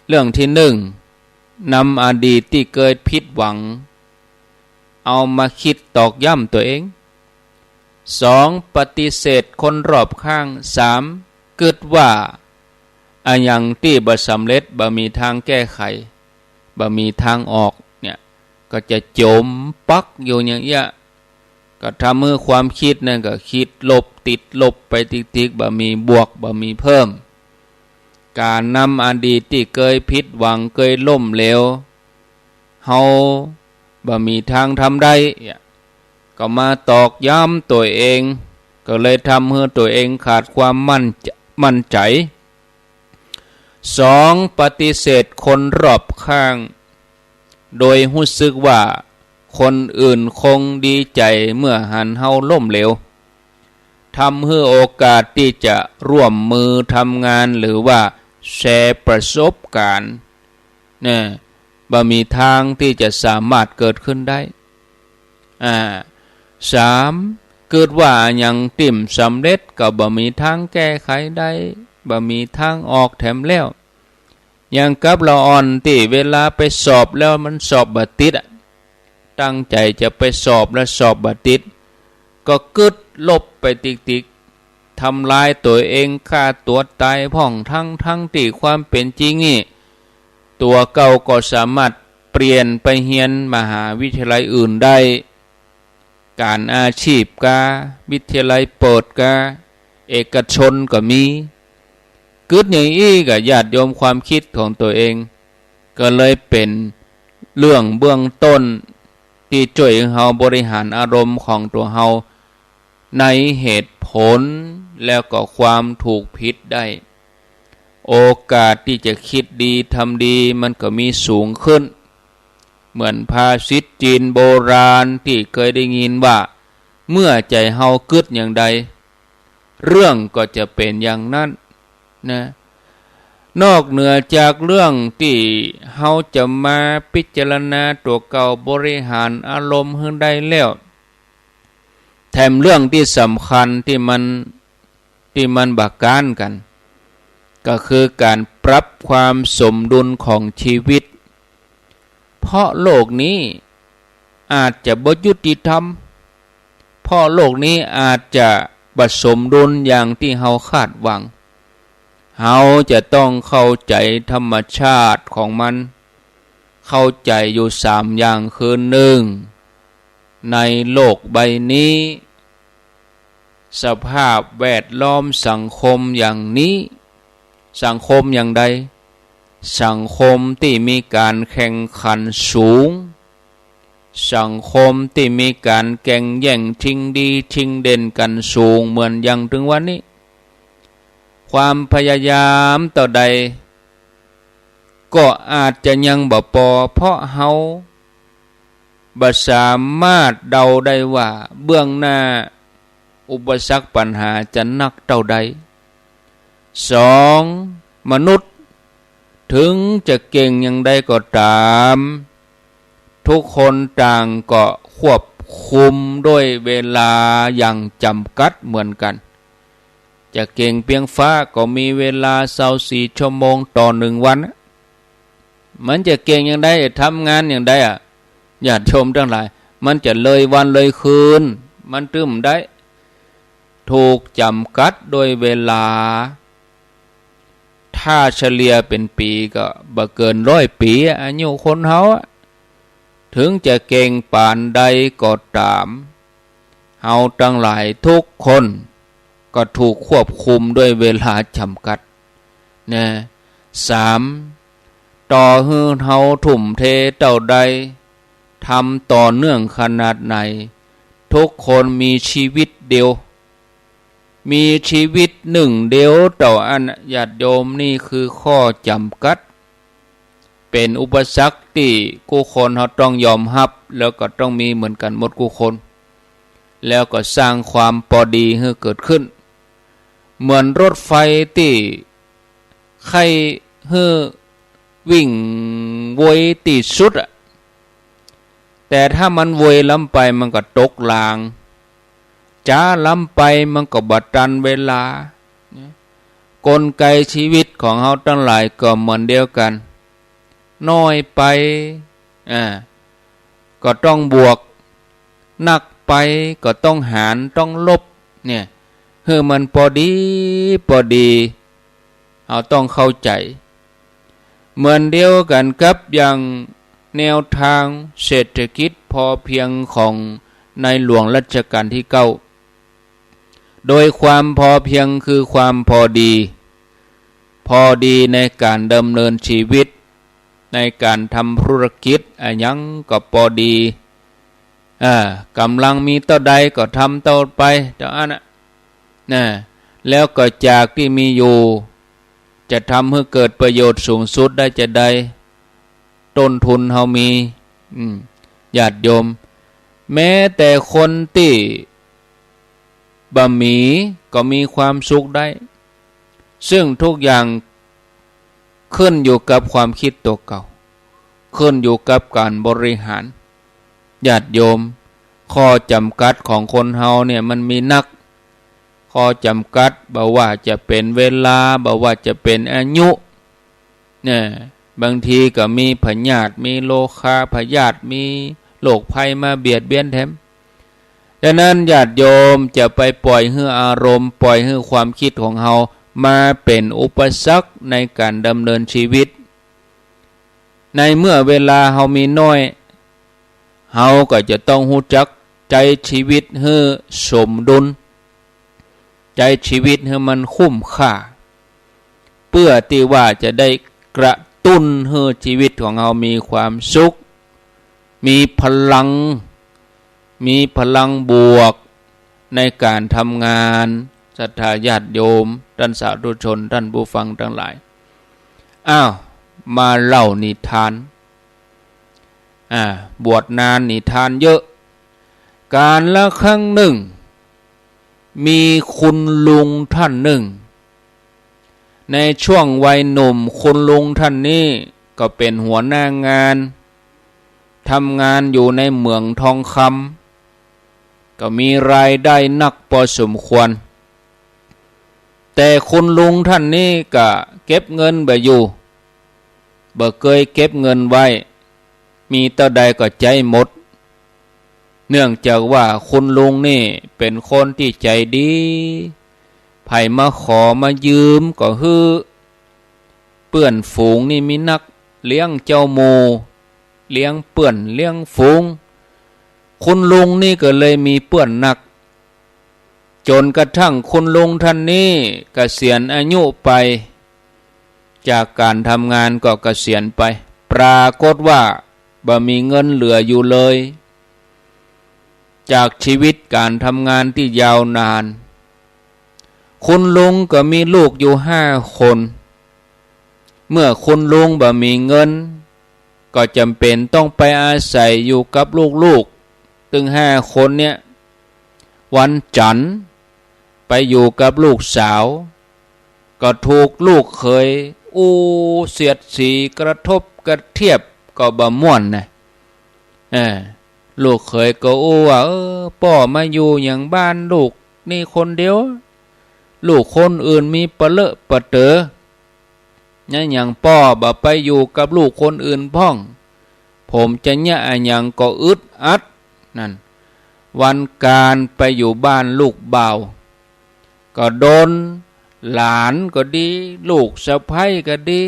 เรื่องตี้นึ่ง นำอดีตตี้เกยผิดหวัง เอามากึ๊ดตอกย้ำตั๋วเอง สอง ปฏิเสธคนรอบข้าง สาม กึ๊ดว่าอะหยังตี้บ่สำเร็จ บ่มีตางแก้ไข บ่มีตางออกเนี่ย ก็จะจ๋มปักอยู่อย่างเอี้ย ก็ทำหื้อความกึ๊ดนั้นก็กึ๊ดลบติดลบไปติ๊กๆ บ่มีบวก บ่มีเพิ่ม ก๋านนำอดีตตี้เกยผิดหวัง เกยล้มเหลว เฮาบ่มีตางทำได้ ก็มาตอกย้ำตั๋วเอง ก็เลยทำหื้อตั๋วเองขาดความมั่น มั่นใจ๋ สอง ปฏิเสธคนรอบข้าง โดยฮู้สึกว่าคนอื่นคงดีใจ๋เมื่อหันเฮาล้มเหลว ทำหื้อโอกาสตี้จะร่วมมือทำงานหรือว่าแชร์ประสบก๋ารณ์ เนี่ย บ่มีตางตี้จะสามารถเกิดขึ้นได้ อ่า สาม กึ๊ดว่าอะหยังตี้บ่สำเร็จก็บ่มีตางแก้ไขได้ บ่มีตางออกแถมแล้ว อย่างกับละอ่อนตี้เวลาไปสอบแล้วมันสอบบ่ติดอะ ตั้งใจ๋จะไปสอบแล้วสอบบ่ติด ก็กึ๊ดลบไปติ๊กๆ ทำลายตั๋วเอง ฆ่าตั๋วต๋ายพ่อง ตึงๆ ตี้ความเป๋นจริงนี่ ตั๋วเก่าก็สามารถเปลี่ยนไปเฮียนมหาวิทยาลัยอื่นได้ ก๋านอาชีพกา วิทยาลัยเปิดกา เอกชนก็มี กึ๊ดอย่างอี้ก็ญาติโยมความกึ๊ดของตั๋วเอง ก็เลยเป๋นเรื่องเบื้องต้นตี้จ้วยหื้อเฮาบริหารอารมณ์ของตั๋วเฮาในเหตุผลแล้วก็ความถูกผิดได้ โอกาสตี้จะกึ๊ดดีทำดีมันก็มีสูงขึ้น เหมือนภาษิตจีนโบราณตี้เกยได้ยินว่า เมื่อใจ๋เฮากึ๊ดอย่างใด เรื่องก็จะเป๋นอย่างนั้นนะ นอกเหนือจากเรื่องตี้เฮาจะมาพิจารณาตั๋วเก่าบริหารอารมณ์หื้อได้แล้ว แถมเรื่องตี้สำคัญตี้มัน ตี้มันบ่ก๊านกั๋น ก็คือก๋านปรับความสมดุลของชีวิต เพราะโลกนี้อาจจะบ่ยุติธรรม เพราะโลกนี้อาจจะบ่สมดุลอย่างตี้เฮาคาดหวัง เฮาจะต้องเข้าใจ๋ธรรมชาติของมัน เข้าใจ๋อยู่สามอย่างคือ นึ่ง ในโลกใบนี้ สภาพแวดล้อมสังคมอย่างนี้ สังคมอย่างใด สังคมตี้มีก๋านแข่งขันสูง สังคมตี้มีก๋านแก่งแย่งชิงดีชิงเด่นกั๋นสูงเหมือนอย่างตึงวันนี้ ความพยายามเต้าใด ก็อาจจะยังบ่ปอ เพราะเฮาบ่สามารถเดาได้ว่าเบื้องหน้าอุปสรรคปัญหาจะนักเต้าใด สอง มนุษย์ เถิงจะเก่งอย่างใดก็ต๋าม ทุกคนต่างก็ควบ คุมด้วยเวลาอย่างจ๋ำกัดเหมือนกั๋น จะเก่งเปียงฟ้าก็มีเวลาซาวสี่ชั่วโมงต่อหนึ่งวัน มันจะเก่งอย่างใด ทำงานอย่างใดอะ ญาติโยมตังหลาย มันจะเลยวันเลยคืน มันตึงบ่ได้ ถูกจ๋ำกัดด้วยเวลา ถ้าเฉลี่ยเป๋นปี๋ก็บ่เกินร้อยปี๋ อายุคนเฮาอะ เถิงจะเก่งปานใดก็ต๋าม เฮาตังหลายทุกคนก็ถูกควบคุมด้วยเวลาจ๋ำกัด นะ สาม ต่อหื้อเฮาทุ่มเทเต้าใด ทำต่อเนื่องขนาดไหน ทุกคนมีชีวิตเดียว มีชีวิตหนึ่งเดียวเต้าอั้น ญาติโยม นี่คือข้อจ๋ำกัด เป๋นอุปสรรคตี้กู้คนเฮาต้องยอมฮับ แล้วก็ต้องมีเหมือนกั๋นหมดกู้คน แล้วก็สร้างความปอดีหื้อเกิดขึ้น เหมือนรถไฟตี้ใค่หื้อวิ่งไวตี้สุดอะ แต่ถ้ามันไวล้ำไปมันก็ตกราง จ๋าล้ำไปมันก็บ่ตันเวลา กลไกชีวิตของเฮาตังหลายก็เหมือนเดียวกั๋น น้อยไป อ่า ก็ต้องบวก นักไปก็ต้องหาร ต้องลบ เนี่ย หื้อมันปอดี ปอดี เฮาต้องเข้าใจ๋ เหมือนเดียวกั๋นกับอย่างแนวตางเศรษฐกิจพอเพียงของในหลวงรัชกาลตี้เก้า โดยความพอเพียงคือความปอดี ปอดีในก๋านดำเนินชีวิต ในก๋านทำธุรกิจอะหยังก็ปอดี อ่า ก๋ำลังมีเต้าใดก็ทำเต้าไป เต้าอั้นน่ะ นะ แล้วก็จากตี้มีอยู่ จะทำหื้อเกิดประโยชน์สูงสุดได้จาใด ต้นทุนเฮามี อืม ญาติโยม แม้แต่คนตี้บ่มีก็มีความสุขได้ ซึ่งทุกอย่างขึ้นอยู่กับความคิดตั๋วเก่า ขึ้นอยู่กับก๋านบริหาร ญาติโยม ข้อจ๋ำกัดของคนเฮาเนี่ยมันมีนัก ข้อจ๋ำกัด บ่ว่าจะเป๋นเวลา บ่ว่าจะเป๋นอายุ เนี่ย บางทีก็มีพยาธิ มีโรคาพยาธิ มีโรคภัยมาเบียดเบียนแถม ฉะนั้นญาติโยมจะไปปล่อยหื้ออารมณ์ ปล่อยหื้อความคิดของเฮามาเป๋นอุปสรรคในก๋านดำเนินชีวิต ในเมื่อเวลาเฮามีน้อย เฮาก็จะต้องฮู้จักใจ๊ชีวิตหื้อสมดุล ใจ๊ชีวิตหื้อมันคุ้มค่า เปื้อตี้ว่าจะได้กระตุ้นหื้อชีวิตของเฮามีความสุข มีพลัง มีพลังบวกในก๋านทำงาน ศรัทธาญาติโยม ต้านสาธุชน ต้านผู้ฟังตังหลาย อ้าว มาเล่านิทาน อ่า บวชนานนิทานเยอะ กาลครั้งหนึ่ง มีคุณลุงต้านนึ่ง ในช่วงวัยหนุ่ม คุณลุงต้านนี้ก็เป๋นหัวหน้างาน ทำงานอยู่ในเหมืองทองคำ ก็มีรายได้นักปอสมควร แต่คุณลุงต้านนี้ก็เก็บเงินบ่อยู่ บ่เกยเก็บเงินไว้ มีเต้าใดก็ใจ๊หมด เนื่องจากว่าคุณลุงนี่เป๋นคนตี้ใจ๋ดี ใผมาขอมายืมก็หื้อ เปื้อนฝูงนี่มีนัก เลี้ยงเจ้าหมู่ เลี้ยงเปื้อน เลี้ยงฝูง คุณลุงนี่ก็เลยมีเปื้อนนัก จ๋นกระทั่งคุณลุงต้านนี้เกษียณอายุไป จากก๋านทำงานก็เกษียณไป ปรากฏว่าบ่มีเงินเหลืออยู่เลย จากชีวิตก๋านทำงานตี้ยาวนาน คุณลุงก็มีลูกอยู่ห้าคน เมื่อคุณลุงบ่มีเงิน ก็จ๋ำเป๋นต้องไปอาศัยอยู่กับลูกๆ ตึงห้าคนเนี่ย วันจั๋นทร์ไปอยู่กับลูกสาว ก็ถูกลูกเขยอู้เสียดสีกระทบกระเทียบก็บ่ม่วนนะ เออ ลูกเขยก็อู้ว่า เออ ป้อมาอยู่หยังบ้านลูกนี่คนเดียว ลูกคนอื่นมีปะเลอะปะเต๋อ นะ หยังป้อบ่ไปอยู่กับลูกคนอื่นพ่อง ผมจะเยียะอะหยังก็อึดอัด นั่น วันก๋านไปอยู่บ้านลูกบ่าว ก็โดนหลานก็ดี ลูกสะใภ้ก็ดี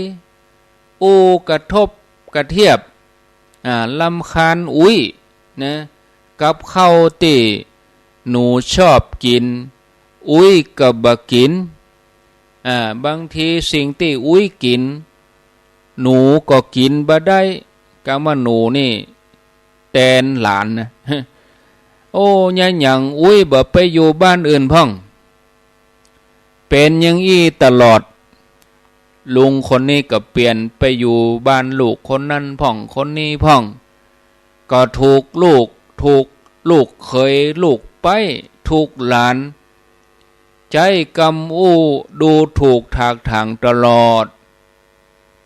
อู้กระทบกระเทียบ อ่า รำคาญอุ๊ยนะ กับข้าวตี้หนูชอบกิ๋น อุ๊ยก็บ่กิ๋น อ่า บางทีสิ่งตี้อุ๊ยกิ๋น หนูก็กิ๋นบ่ได้ กำว่าหนูนี่แตนหลานนะ โอ้ เยียะหยังอุ๊ยบ่ไปอยู่บ้านอื่นพ่อง เป๋นอย่างอี้ตลอด ลุงคนนี้ก็เปลี่ยนไปอยู่บ้านลูกคนนั้นพ่องคนนี้พ่อง ก็ถูกลูก ถูกลูกเขยลูกใป๊ ถูกหลาน ใจ๊กำอู้ดูถูกถากถางตลอด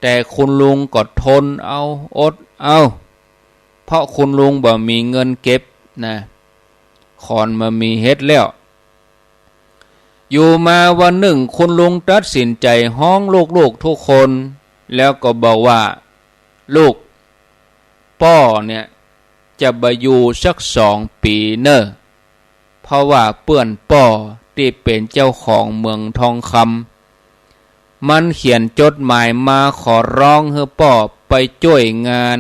แต่คุณลุงก็ทนเอาอดเอา เพราะคุณลุงบ่มีเงินเก็บนะ ขอนบ่มีเฮ็ดแล้ว อยู่มาวันนึ่งคุณลุงตัดสินใจ๋ฮ้องลูกๆ ทุกคน แล้วก็บอกว่า ลูก ป้อเนี่ยจะบ่อยู่สักสองปี๋เน่อ เพราะว่าเปื้อนป้อตี้เป๋นเจ้าของเหมืองทองคำ มันเขียนจดหมายมาขอร้องหื้อป้อไปจ้วยงาน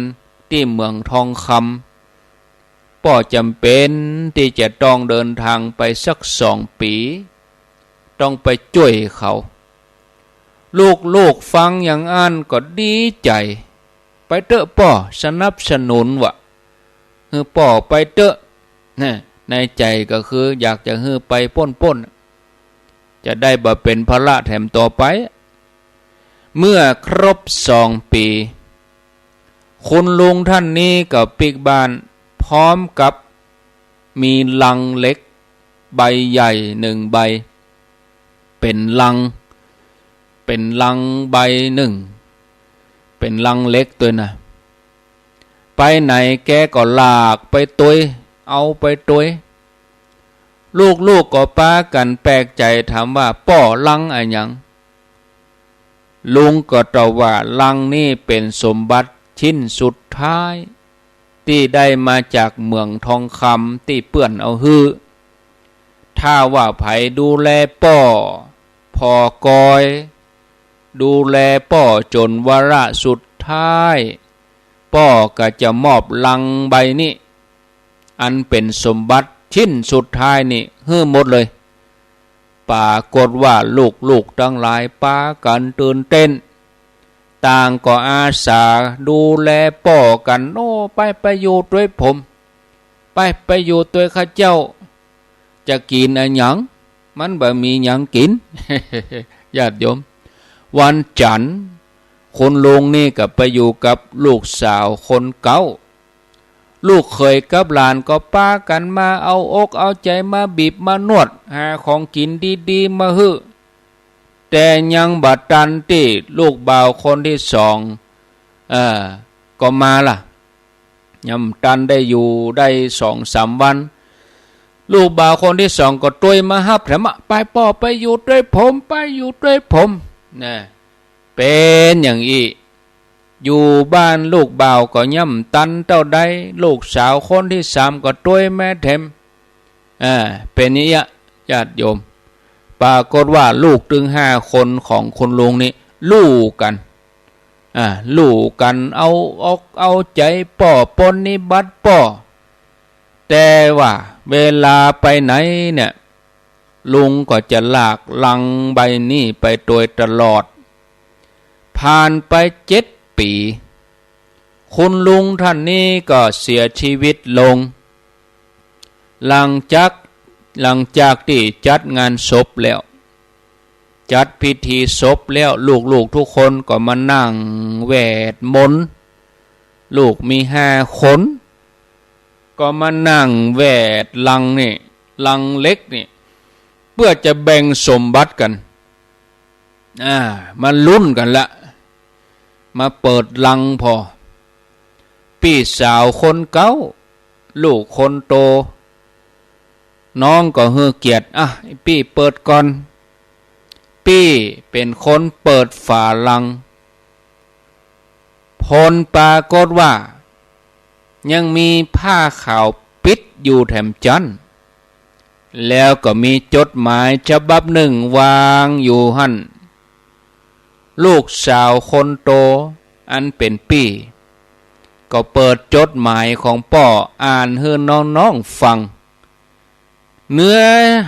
ตี้เหมืองทองคำ ป้อจ๋ำเป๋นตี้จะต้องเดินทางไปสักสองปี๋ ต้องไปจ้วยเขา ลูกๆ ฟังอย่างอั้นก็ดีใจ๋ ไปเต๊อะป้อ สนับสนุนวะ หื้อป้อไปเต๊อะ นะ ในใจ๋ก็คืออยากจะหื้อไปป๊นๆ จะได้บ่เป๋นภาระแถมต่อไป เมื่อครบสองปี๋ คุณลุงท่านนี้ก็ปิ๊กบ้าน พร้อมกับมีลังเหล็กใบใหญ่นึ่งใบ เป๋นลัง เป๋นลังใบนึ่ง เป๋นลังเหล็กตวยนะ ไปไหนแกก็ลากไปตวย เอาไปตวย ลูกๆ ก็ปากั๋นแปลกใจ๋ถามว่า ป้อ ลังอะหยัง ลุงก็ตอบว่า ลังนี้เป๋นสมบัติชิ้นสุดท้าย ตี้ได้มาจากเหมืองทองคำตี้เปื้อนเอาหื้อ ถ้าว่าใผดูแลป้อผ่อกอย ดูแลป้อจ๋นวาระสุดท้าย ป้อก็จะมอบลังใบนี้ อันเป๋นสมบัติชิ้นสุดท้ายนี่หื้อหมดเลย ปรากฏว่าลูกๆ ตังหลายปากั๋นตื่นเต้น ต่างก็อาสาดูแลป้อกั๋น โอ้ ไป ไปอยู่ตวยผม ไป ไปอยู่ตวยข้าเจ้า จะกิ๋นอะหยัง มันบ่มีหยังกิ๋น ญาติโยม วันจั๋นทร์ คุณลุงนี่ก็ไปอยู่กับลูกสาวคนเก๊า ลูกเขยกับหลานก็ปากั๋นมาเอาอกเอาใจ๋ มาบีบมานวด หาของกิ๋นดีๆ มาหื้อ แต่ยังบ่ตันตี้ลูกบ่าวคนตี้สอง เอ่อ ก็มาละ ยังบ่ตันได้อยู่ได้สองสามวัน ลูกบ่าวคนตี้สองก็ตวยมาฮับแถมอะ ไปป้อ ไปอยู่ตวยผม ไปอยู่ตวยผม นะ เป๋นอย่างอี้ อยู่บ้านลูกบ่าวก็ยังบ่ตันเต้าใด ลูกสาวคนตี้สามก็ตวยมาแถม อ่า เป๋นอย่างอี้อะ ญาติโยม ปรากฏว่าลูกตึงห้าคนของคุณลุงนี่ ลู่กั๋น อ่า ลู่กั๋นเอาอกเอาใจ๋ป้อ ปรนนิบัติป้อ แต่ว่าเวลาไปไหนเนี่ย ลุงก็จะลากลังใบนี้ไปตวยตลอด ผ่านไปเจ็ดปี๋ คุณลุงท่านนี้ก็เสียชีวิตลง หลังจาก หลังจากตี้จัดงานศพแล้ว จัดพิธีศพแล้ว ลูกๆ ทุกคนก็มานั่งแวดมน ลูกมีห้าคน ก็มานั่งแวดลังนี่ ลังเหล็กนี่ เปื้อจะแบ่งสมบัติกั๋น อ่า มาลุ้นกั๋นละ มาเปิดลังผ่อ ปี้สาวคนเก๊า ลูกคนโต น้องก็หื้อเกียรติ อ่ะ ปี้เปิดก่อน ปี้เป๋นคนเปิดฝาลัง ผลปรากฏว่า ยังมีผ้าขาวปิดอยู่แถมจั้น แล้วก็มีจดหมายฉบับนึ่งวางอยู่หั้น ลูกสาวคนโตอันเป๋นปี้ ก็เปิดจดหมายของป้ออ่านหื้อน้องๆ ฟัง เนื้อ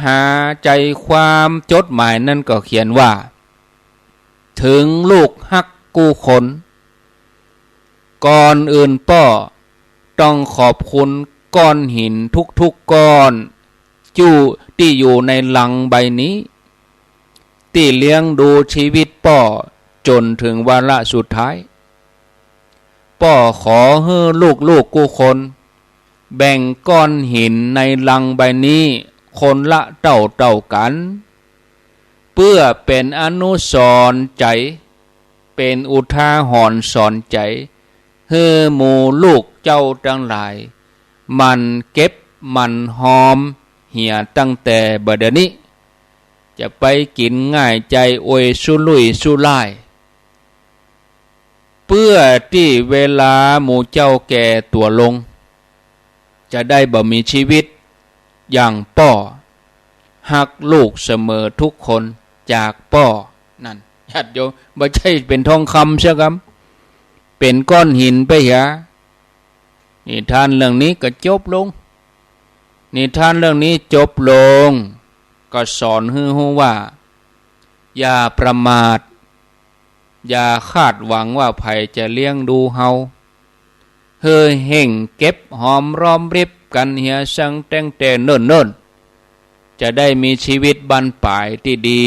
หาใจ๋ความจดหมายนั้นก็เขียนว่า เถิงลูกฮักกู้คน ก่อนอื่นป้อต้องขอบคุณก้อนหินทุกๆ ก้อน อยู่ ตี้อยู่ในลังใบนี้ ตี้เลี้ยงดูชีวิตป้อจ๋นเถิงวาระสุดท้าย ป้อขอหื้อลูกๆ กู้คน แบ่งก้อนหินในลังใบนี้คนละเต้าๆ กั๋น เปื้อเป๋นอนุสรณ์ใจ๋ เป๋นอุทาหรณ์สอนใจ๋ หื้อหมู่ลูกเจ้าตังหลาย หมั่นเก็บหมั่นฮอมเหียตั้งแต่บ่าเดี่ยวนี้ จะไปกิ๋นง่ายใจ๋อวยสุรุ่ยสุร่าย เปื้อตี้เวลาหมู่เจ้าแก่ตั๋วลง จะได้บ่มีชีวิตอย่างป้อ ฮักลูกเสมอทุกคนจากป้อ นั่น ญาติโยม บ่ใจ้เป๋นทองคำเสียกำ เป๋นก้อนหินไปเหีย นิทานเรื่องนี้ก็จบลง นิทานเรื่องนี้จบลง ก็สอนหื้อฮู้ว่า อย่าประมาท อย่าคาดหวังว่าใผจะเลี้ยงดูเฮา หื้อเฮ่งเก็บหอมรอมริบกั๋นเหียสังตั้งแต่เนิ่นๆ จะได้มีชีวิตบั้นป๋ายตี้ดี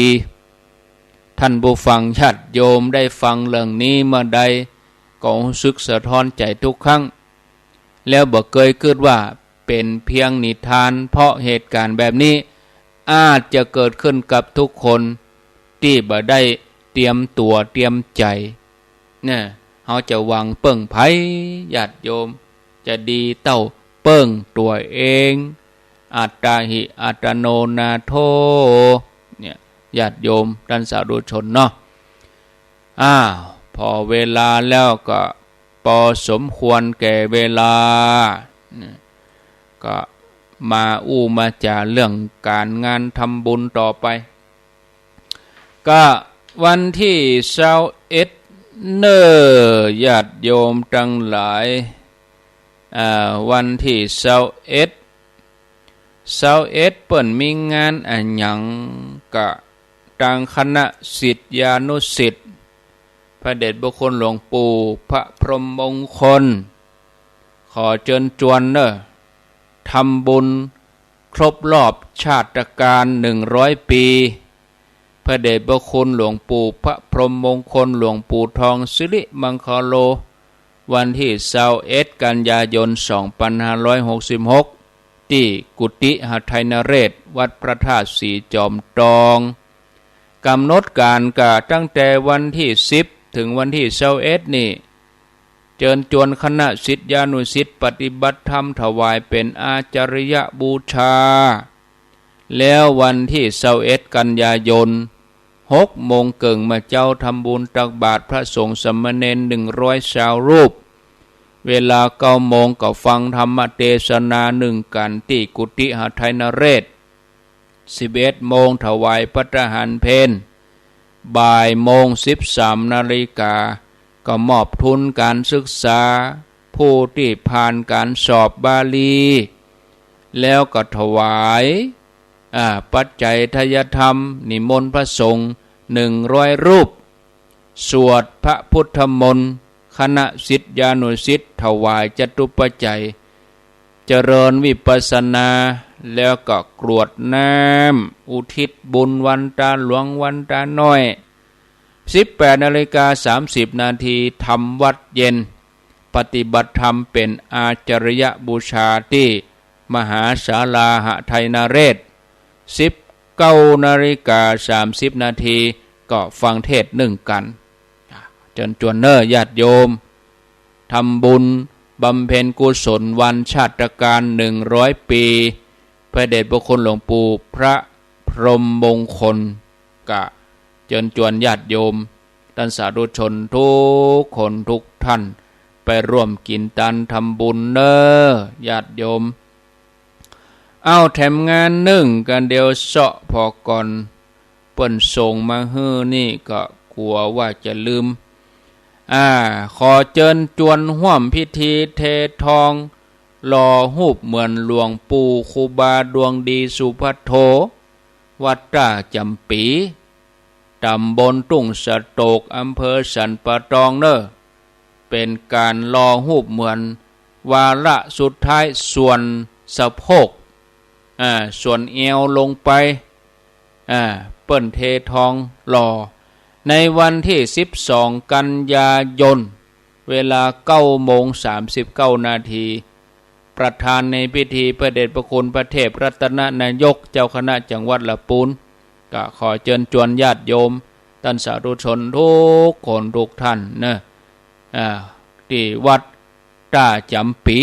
ท่านผู้ฟังญาติโยมได้ฟังเรื่องนี้เมื่อใด ก็ฮู้สึกสะท้อนใจ๋ทุกครั้ง แล้วบ่เกยกึ๊ดว่าเป๋นเพียงนิทาน เพราะเหตุก๋ารณ์แบบนี้อาจจะเกิดขึ้นกับทุกคนตี้บ่ได้เตรียมตั๋วเตรียมใจ๋ เนี่ย เฮาจะหวังเปิ้งใผ ญาติโยม จะดีเต้าเปิ้งตั๋วเอง อัตตาหิอัตตโนนาโถ เนี่ย ญาติโยมต้านสาธุชนเนาะ อ้าว พอเวลาแล้วก็ปอสมควรแก่เวลา เนี่ย ก็มาอู้มาจ๋าเรื่องก๋านงานทำบุญต่อไป ก็วันตี้ซาวเอ็ดเน่อ ญาติโยมตังหลาย อ่า วันตี้ซาวเอ็ด ซาวเอ็ดเปิ้นมีงานอะหยัง ก็ตางคณะศิษยานุศิษย์ พระเดชพระคุณหลวงปู่พระพรหมมงคล ขอเจิญจวนเน่อ ทำบุญครบรอบชาตกาลหนึ่งร้อยปี พระเดชพระคุณหลวงปู่พระพรหมมงคล หลวงปู่ทองสิริมังคโล วันตี้ซาวเอ็ดกันยายน สองพันห้าร้อยหกสิบหก ตี้กุฏิหทัยนเรศ วัดพระธาตุสีจอมตอง ก๋ำหนดก๋านก็ตั้งแต่วันตี้สิบ เถิงวันตี้ซาวเอ็ดนี่ เจิญจวนคณะศิษยานุศิษย์ปฏิบัติธรรมถวายเป๋นอาจาริยบูชา แล้ววันตี้ซาวเอ็ดกันยายน หกโมงเกิ่งมาเจ๊าทำบุญตักบาตรพระสงฆ์สามเณรหนึ่งร้อยซาวรูป เวลาเก้าโมงก็ฟังธรรมเตสนานึ่งกั๋นตี้กุฏิหทัยนเรศ สิบเอ็ดโมงถวายภัตตาหารเพล บ่ายโมง สิบสามนาฬิกา ก็มอบทุนก๋านศึกษาผู้ตี้ผ่านก๋านสอบบาลี แล้วก็ถวาย อ่า ปัจจัยทายธรรม นิมนต์พระสงฆ์หนึ่งร้อยรูป สวดพระพุทธมนต์ คณะศิษยานุศิษย์ถวายจตุปัจจัย เจริญวิปัสสนา แล้วก็กรวดน้ำอุทิศบุญวันตาหลวงวันตาน้อย สิบแปดนาฬิกาสามสิบนาที ทำวัตรเย็น ปฏิบัติธรรมเป๋นอาจาริยบูชาตี้มหาศาลาหทัยนเรศ สิบเก้านาฬิกาสามสิบนาที ก็ฟังเทศน์นึ่งกั๋น เจิญจวนเน่อญาติโยม ทำบุญ บำเพ็ญกุศลวันชาตการหนึ่งร้อยปี พระเดชพระคุณหลวงปู่พระพรหมมงคล ก็เจิญจวนญาติโยม ต้านสาธุชนทุกคนทุกท่าน ไปร่วมกิ๋นตานทำบุญเน่อ ญาติโยม เอ้า แถมงานนึ่งกั๋นเดี๋ยวเซาะ ผ่อก่อนเปิ้นส่งมาหื้อนี่ก็กั๋วว่าจะลืม อ่า ขอเจิญจวนฮ่วมพิธีเททอง หล่อฮูปเหมือนหลวงปู่ครูบาดวงดีสุภัทโท วัดต้าจ๋ำปี๋ ต๋ำบลทุ่งสะโตก อำเภอสันป่าตองเน่อ เป๋นก๋านหล่อฮูปเหมือน วาระสุดท้ายส่วนสะโพก อ่า ส่วนเอวลงไป อ่า เปิ้นเททองหล่อ ในวันตี้สิบสองกันยายน เวลาเก้าโมงสามสิบเก้านาที ประธานในพิธีพระเดชพระคุณพระเทพรัตนนายกเจ้าคณะจังหวัดละปูน ก็ขอเจิญจวนญาติโยม ต้านสาธุชนทุกคนทุกท่านเน่อ อ่า ตี้วัดต้าจ๋ำปี๋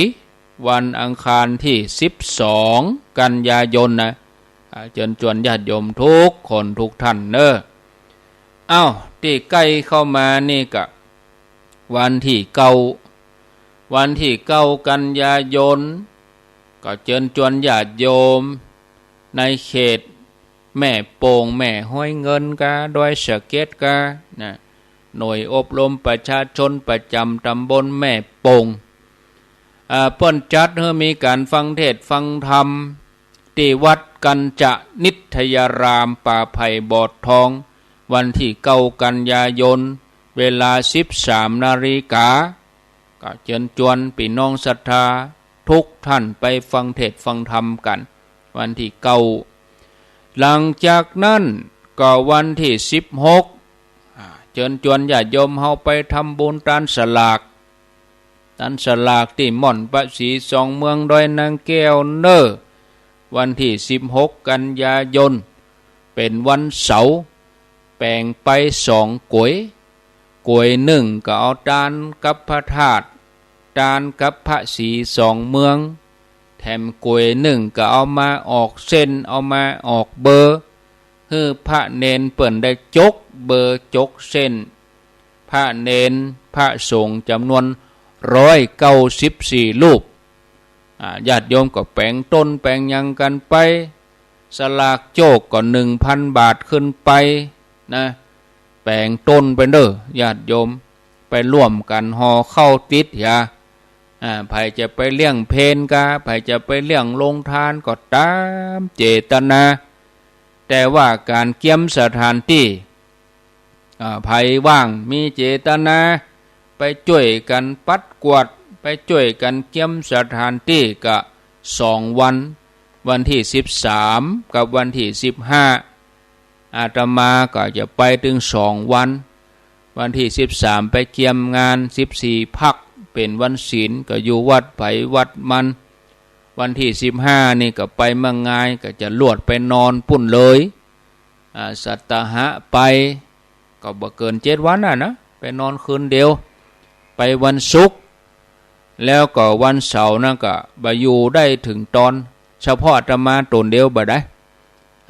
วันอังคารตี้สิบสองกันยายนนะ อ่า เจิญจวนญาติโยมทุกคนทุกท่านเน่อ เอ้า ตี้ใก้เข้ามานี่ก็ วันตี้เก้า วันตี้เก้ากันยายน ก็เจิญจวนญาติโยม ในเขตแม่โป่ง แม่ฮ้อยเงินกา ดอยสะเก็ดกา นะ หน่วยอบรมประชาชนประจ๋ำต๋ำบลแม่โป่ง อ่า เปิ้นจัดหื้อมีก๋านฟังเทศน์ฟังธรรม ตี้วัดกัญจนิตยาราม ป่าไผ่บ่อทอง วันตี้เก้ากันยายน เวลาสิบสามนาฬิกา ก็เจิญจวนปี้น้องศรัทธาทุกท่านไปฟังเทศน์ฟังธรรมกั๋น วันตี้เก้า หลังจากนั้นก็วันตี้สิบหก อ่า เจิญจวนญาติโยมเฮาไปทำบุญตานสลาก ตานสลากตี้ม่อนพระศรีสองเมืองดอยนางแก้วเน่อ วันตี้สิบหกกันยายน เป๋นวันเสาร์ แป๋งไปสองก๋วย ก๋วยนึ่งก็เอาตานกับพระธาตุ ตานกับพระศรีสองเมือง แถมก๋วยนึ่งก็เอามาออกเส้น เอามาออกเบอร์ หื้อพระเณรเปิ้นได้จกเบอร์จกเส้น พระเณรพระสงฆ์จ๋ำนวนร้อยเก้าสิบสี่รูป อ่า ญาติโยมก็แป๋งตนแป๋งหยังกั๋นไป สลากโจคก็หนึ่งพันบาทขึ้นไปนะ แป๋งตนไปเน่อ ญาติโยม ไปร่วมกั๋นห่อข้าวติดเหีย อ่า ใผจะไปเลี้ยงเพลกา ใผจะไปเลี้ยงโฮงตานก็ต๋ามเจตนา แต่ว่าก๋านเกียมสถานตี้ อ่า ใผว่างมีเจตนา ไปจ้วยกั๋นปัดกวาด ไปจ้วยกั๋นเกียมสถานตี้ก็สองวัน วันตี้สิบสามกับวันตี้สิบห้า อาตมาก็จะไปตึงสองวัน วันตี้สิบสามไปเกียมงานสิบสี่ภักดิ์ เป๋นวันศีล ก็อยู่วัดใผวัดมัน วันตี้สิบห้านี่ก็ไปเมืองงาย ก็จะลวดไปนอนปู้นเลย อ่า สัตหะไป ก็บ่เกินเจ็ดวันน่ะนะ ไปนอนคืนเดียว ไปวันศุกร์ แล้วก็วันเสาร์นั่นก็บ่อยู่ได้เถิงตอน เฉพาะอาตมาต๋นเดียวบ่ได้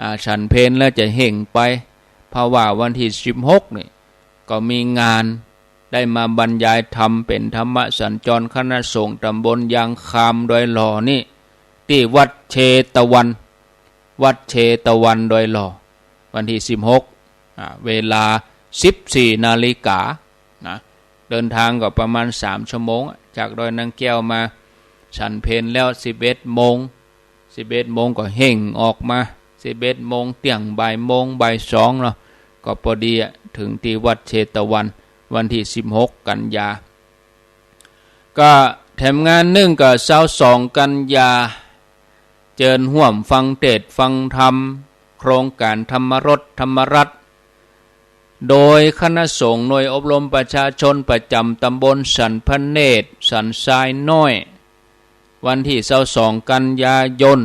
อ่า ฉันเพลแล้วจะเฮ่งไป เพราะว่าวันตี้สิบหกนี่ ก็มีงานได้มาบรรยายธรรมเป๋นธรรมสัญจรคณะสงฆ์ต๋ำบลยางคามดอยหล่อนี่ ตี้วัดเชตวัน วัดเชตวันดอยหล่อ วันตี้สิบหก อ่า เวลาสิบสี่นาฬิกานะ เดินทางก็ประมาณสามชั่วโมง จากดอยนางแก้วมา ฉันเพลแล้วสิบเอ็ดโมง สิบเอ็ดโมงก็เฮ่งออกมา สิบเอ็ดโมงเตี้ยง บ่ายโมง บ่ายสองเนาะ ก็ปอดีอะ เถิงตี้วัดเชตวัน วันตี้สิบหกกันยา ก็แถมงานนึ่งก็ซาวสองกันยา เจิญฮ่วมฟังเทศน์ฟังธรรม โครงก๋านธรรมรสธรรมรัตน์ โดยคณะสงฆ์หน่วยอบรมประชาชนประจ๋ำต๋ำบลสันพระเนตร สันทรายน้อย วันตี้ซาวสองกันยายน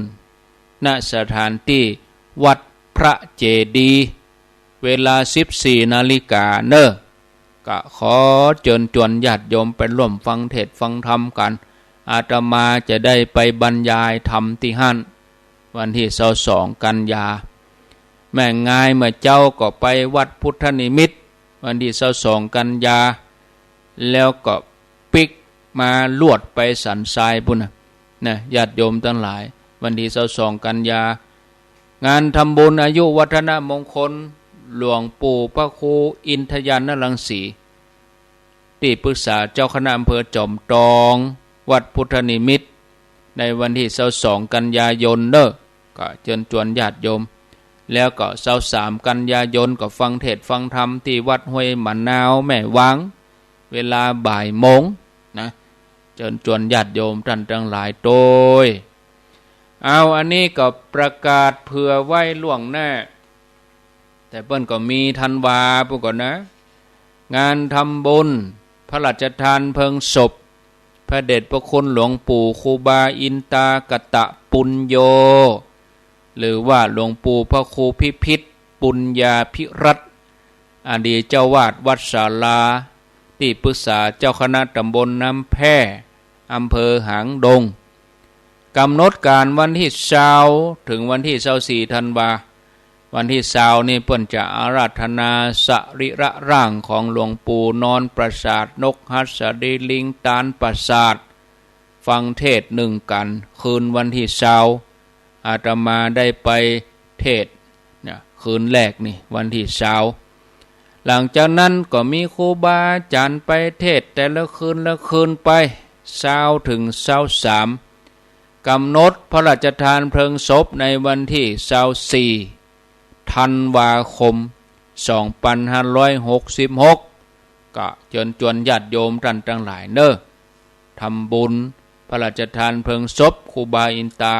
ณ สถานตี้วัดพระเจดีย์ เวลาสิบสี่นาฬิกาเน่อ ก็ขอเจิญจวนญาติโยมไปร่วมฟังเทศน์ฟังธรรมกั๋น อาตมาจะได้ไปบรรยายธรรมตี้หั้น วันตี้ซาวสองกันยา แม่งายเมื่อเจ๊าก็ไปวัดพุทธนิมิตร วันตี้ซาวสองกันยา แล้วก็ปิ๊กมาลวดไปสันทรายปู้นนะ นะ ญาติโยมตังหลาย วันตี้ซาวสองกันยา งานทำบุญอายุวัฒนมงคล หลวงปู่พระครูอินทญาณรังสี ตี้ปรึกษาเจ้าคณะอำเภอจอมตอง วัดพุทธนิมิตร ในวันตี้ซาวสองกันยายนเน่อ ก็เจิญจวนญาติโยม แล้วก็ซาวสามกันยายนก็ฟังเทศน์ฟังธรรมตี้วัดห้วยมะนาวแม่วาง เวลาบ่ายโมงนะ เจิญจวนญาติโยมต้านตังหลายโตย เอา อันนี้ก็ประกาศเผื่อไว้ล่วงหน้า แต่เปิ้นก็มีธันวาปู้นก่อนะ งานทำบุญพระราชทานเพลิงศพ พระเดชพระคุณหลวงปู่ครูบาอินตากตปุญโญ หรือว่าหลวงปู่พระครูพิพิธปุญญาภิรัตน์ อดีตเจ้าวาดวัดศาลา ตี้ปรึกษาเจ้าคณะตำบลน้ำแพร่ อำเภอหางดง กำหนดก๋านวันตี้ซาวเถิงวันตี้ซาวสี่ธันวา วันตี้ซาวนี่เปิ้นจะอาราธนาสรีระร่างของหลวงปู่นอนปราสาทนกหัสดีลิงตานปราสาท ฟังเทศน์นึ่งกั๋น คืนวันตี้ซาว อาตมาได้ไปเทศน์เนี่ย คืนแรกนี่ วันตี้ซาว หลังจากนั้นก็มีครูบาอาจ๋ารย์ไปเทศน์แต่ละคืนละคืนไป ซาวเถิงซาวสาม กำหนดพระราชทานเพลิงศพในวันตี้ซาวสี่ธันวาคม สองปันห้าร้อยหกสิบหก ก็เจิญจวนญาติโยมต้านตังหลายเน่อ ทำบุญพระราชทานเพลิงศพครูบาอินตา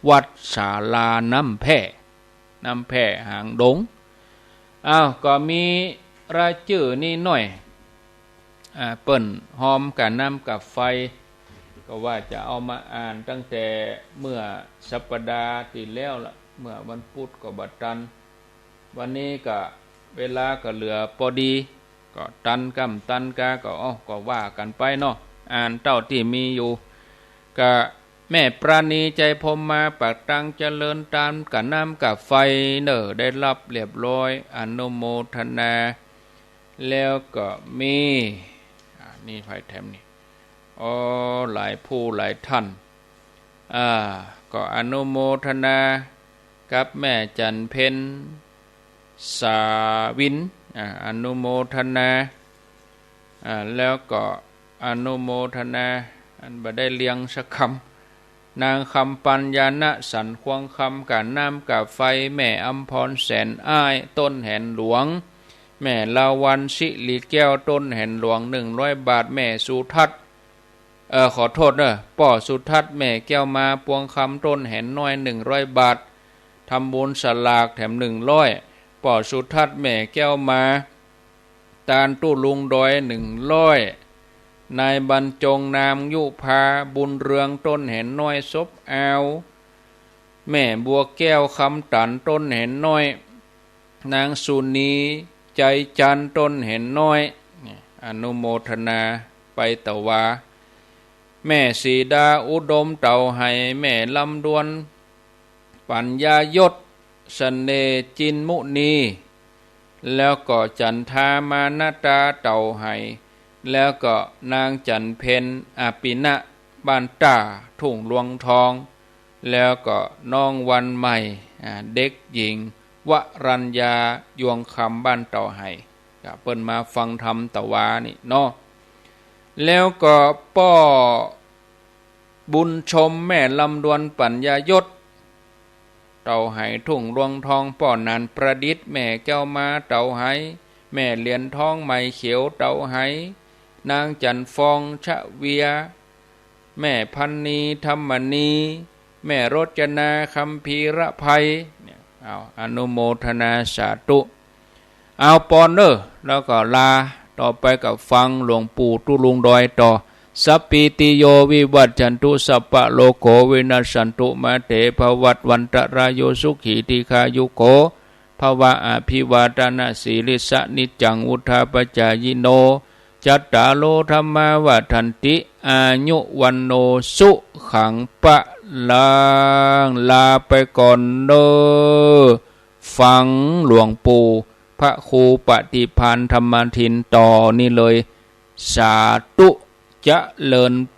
วัดศาลาน้ำแพร่ น้ำแพร่หางดง อ้าว ก็มีรายจื้อนี้หน้อย อ่า เปิ้นฮอมก๋าน้ำก๋าไฟ ก็ว่าจะเอามาอ่านตั้งแต่เมื่อสัปดาห์ตี้แล้วละ เมื่อวันพุธก็บ่ตัน วันนี้ก็เวลาก็เหลือปอดี ก็ตันก้ำตันกา ก็ อ้อ ก็ว่ากั๋นไปเนาะ อ่านเต้าตี้มีอยู่ ก็แม่ปราณี ใจพรหมมา ปากตังเจริญตานก๋าน้ำก๋าไฟเน่อ ได้ฮับเรียบร้อย อนุโมทนา แล้วก็มี อ่า นี่ใผแถมนี่ อ๋อ หลายผู้หลายต้าน อ่า ก็อนุโมทนากับแม่จันเพ็ญ สาวิน อ่า อนุโมทนา อ่า แล้วก็อนุโมทนา อันบ่ได้เรียงสักกำ นางคำปัญญานะ สันควงคำ ก๋าน้ำก๋าไฟ แม่อำพร แสนอ้าย ต้นแหนหลวง แม่ลาวัลย์ สิริแก้ว ต้นแหนหลวง หนึ่งร้อยบาท แม่สุทัศน์ เอ่อ ขอโทษเน่อ ป้อสุทัศน์ แม่แก้วมา ปวงคำ ต้นแหนน้อย หนึ่งร้อยบาท ทำบุญสลากแถม หนึ่งร้อย ป้อสุทัศน์ แม่แก้วมา ตานตุ๊ลุงดอย หนึ่งร้อย นายบรรจง นางยุพา บุญเรือง ต้นแหนน้อย ศพอาว แม่บัวแก้ว คำตัน ต้นแหนน้อย นางสุนี ใจจันทร์ ต้นแหนน้อย นี่ อนุโมทนาไปตะวา แม่สีดา อุดม เต๋าไห แม่ลำดวน ปัญญายศ เสน่ห์ จินมุนี แล้วก็จันทา มานะตา เต๋าไห แล้วก็นางจันเพ็ญ อภิณะ บ้านต้า ทุ่งลวงทอง แล้วก็น้องวันใหม่ อ่า เด็กหญิง วรัญญา ยวงคำ บ้านเต๋าไห ก็เปิ้นมาฟังธรรมตะวานี่เนาะ แล้วก็ป้อบุญชม แม่ลำดวน ปัญญายศ เต๋าไห ทุ่งลวงทอง ป้อหนานประดิษฐ์ แม่แก้วมา เต๋าไห แม่เหรียญทอง ไหมเขียว เต๋าไห นางจันทร์ฟอง ชะเวีย แม่พันนี ธรรมนี แม่รจนา คัมภีรไพร เนี่ย เอา อนุโมทนาสาธุ เอาปอนเน่อ แล้วก็ลา ต่อไปก็ฟังหลวงปู่ตุ๊ลุงดอยต่อ สัพพีติโยวิวัชชันตุ สัพพะโรโควินัสสันตุ มาเตภวัตวันตราโย สุขีทีฆายุโกภวะ อภิวาทนสีลิสสะ นิจจังวุฑฒาปจายิโน จัตตาโร ธัมมา วัฑฒันติ อายุ วัณโณ สุขัง พลัง ลาไปก่อนเน่อ ฟังหลวงปู่พระครูปฏิภาณธรรมทินต่อนี่เลย สาธุ เจริญพ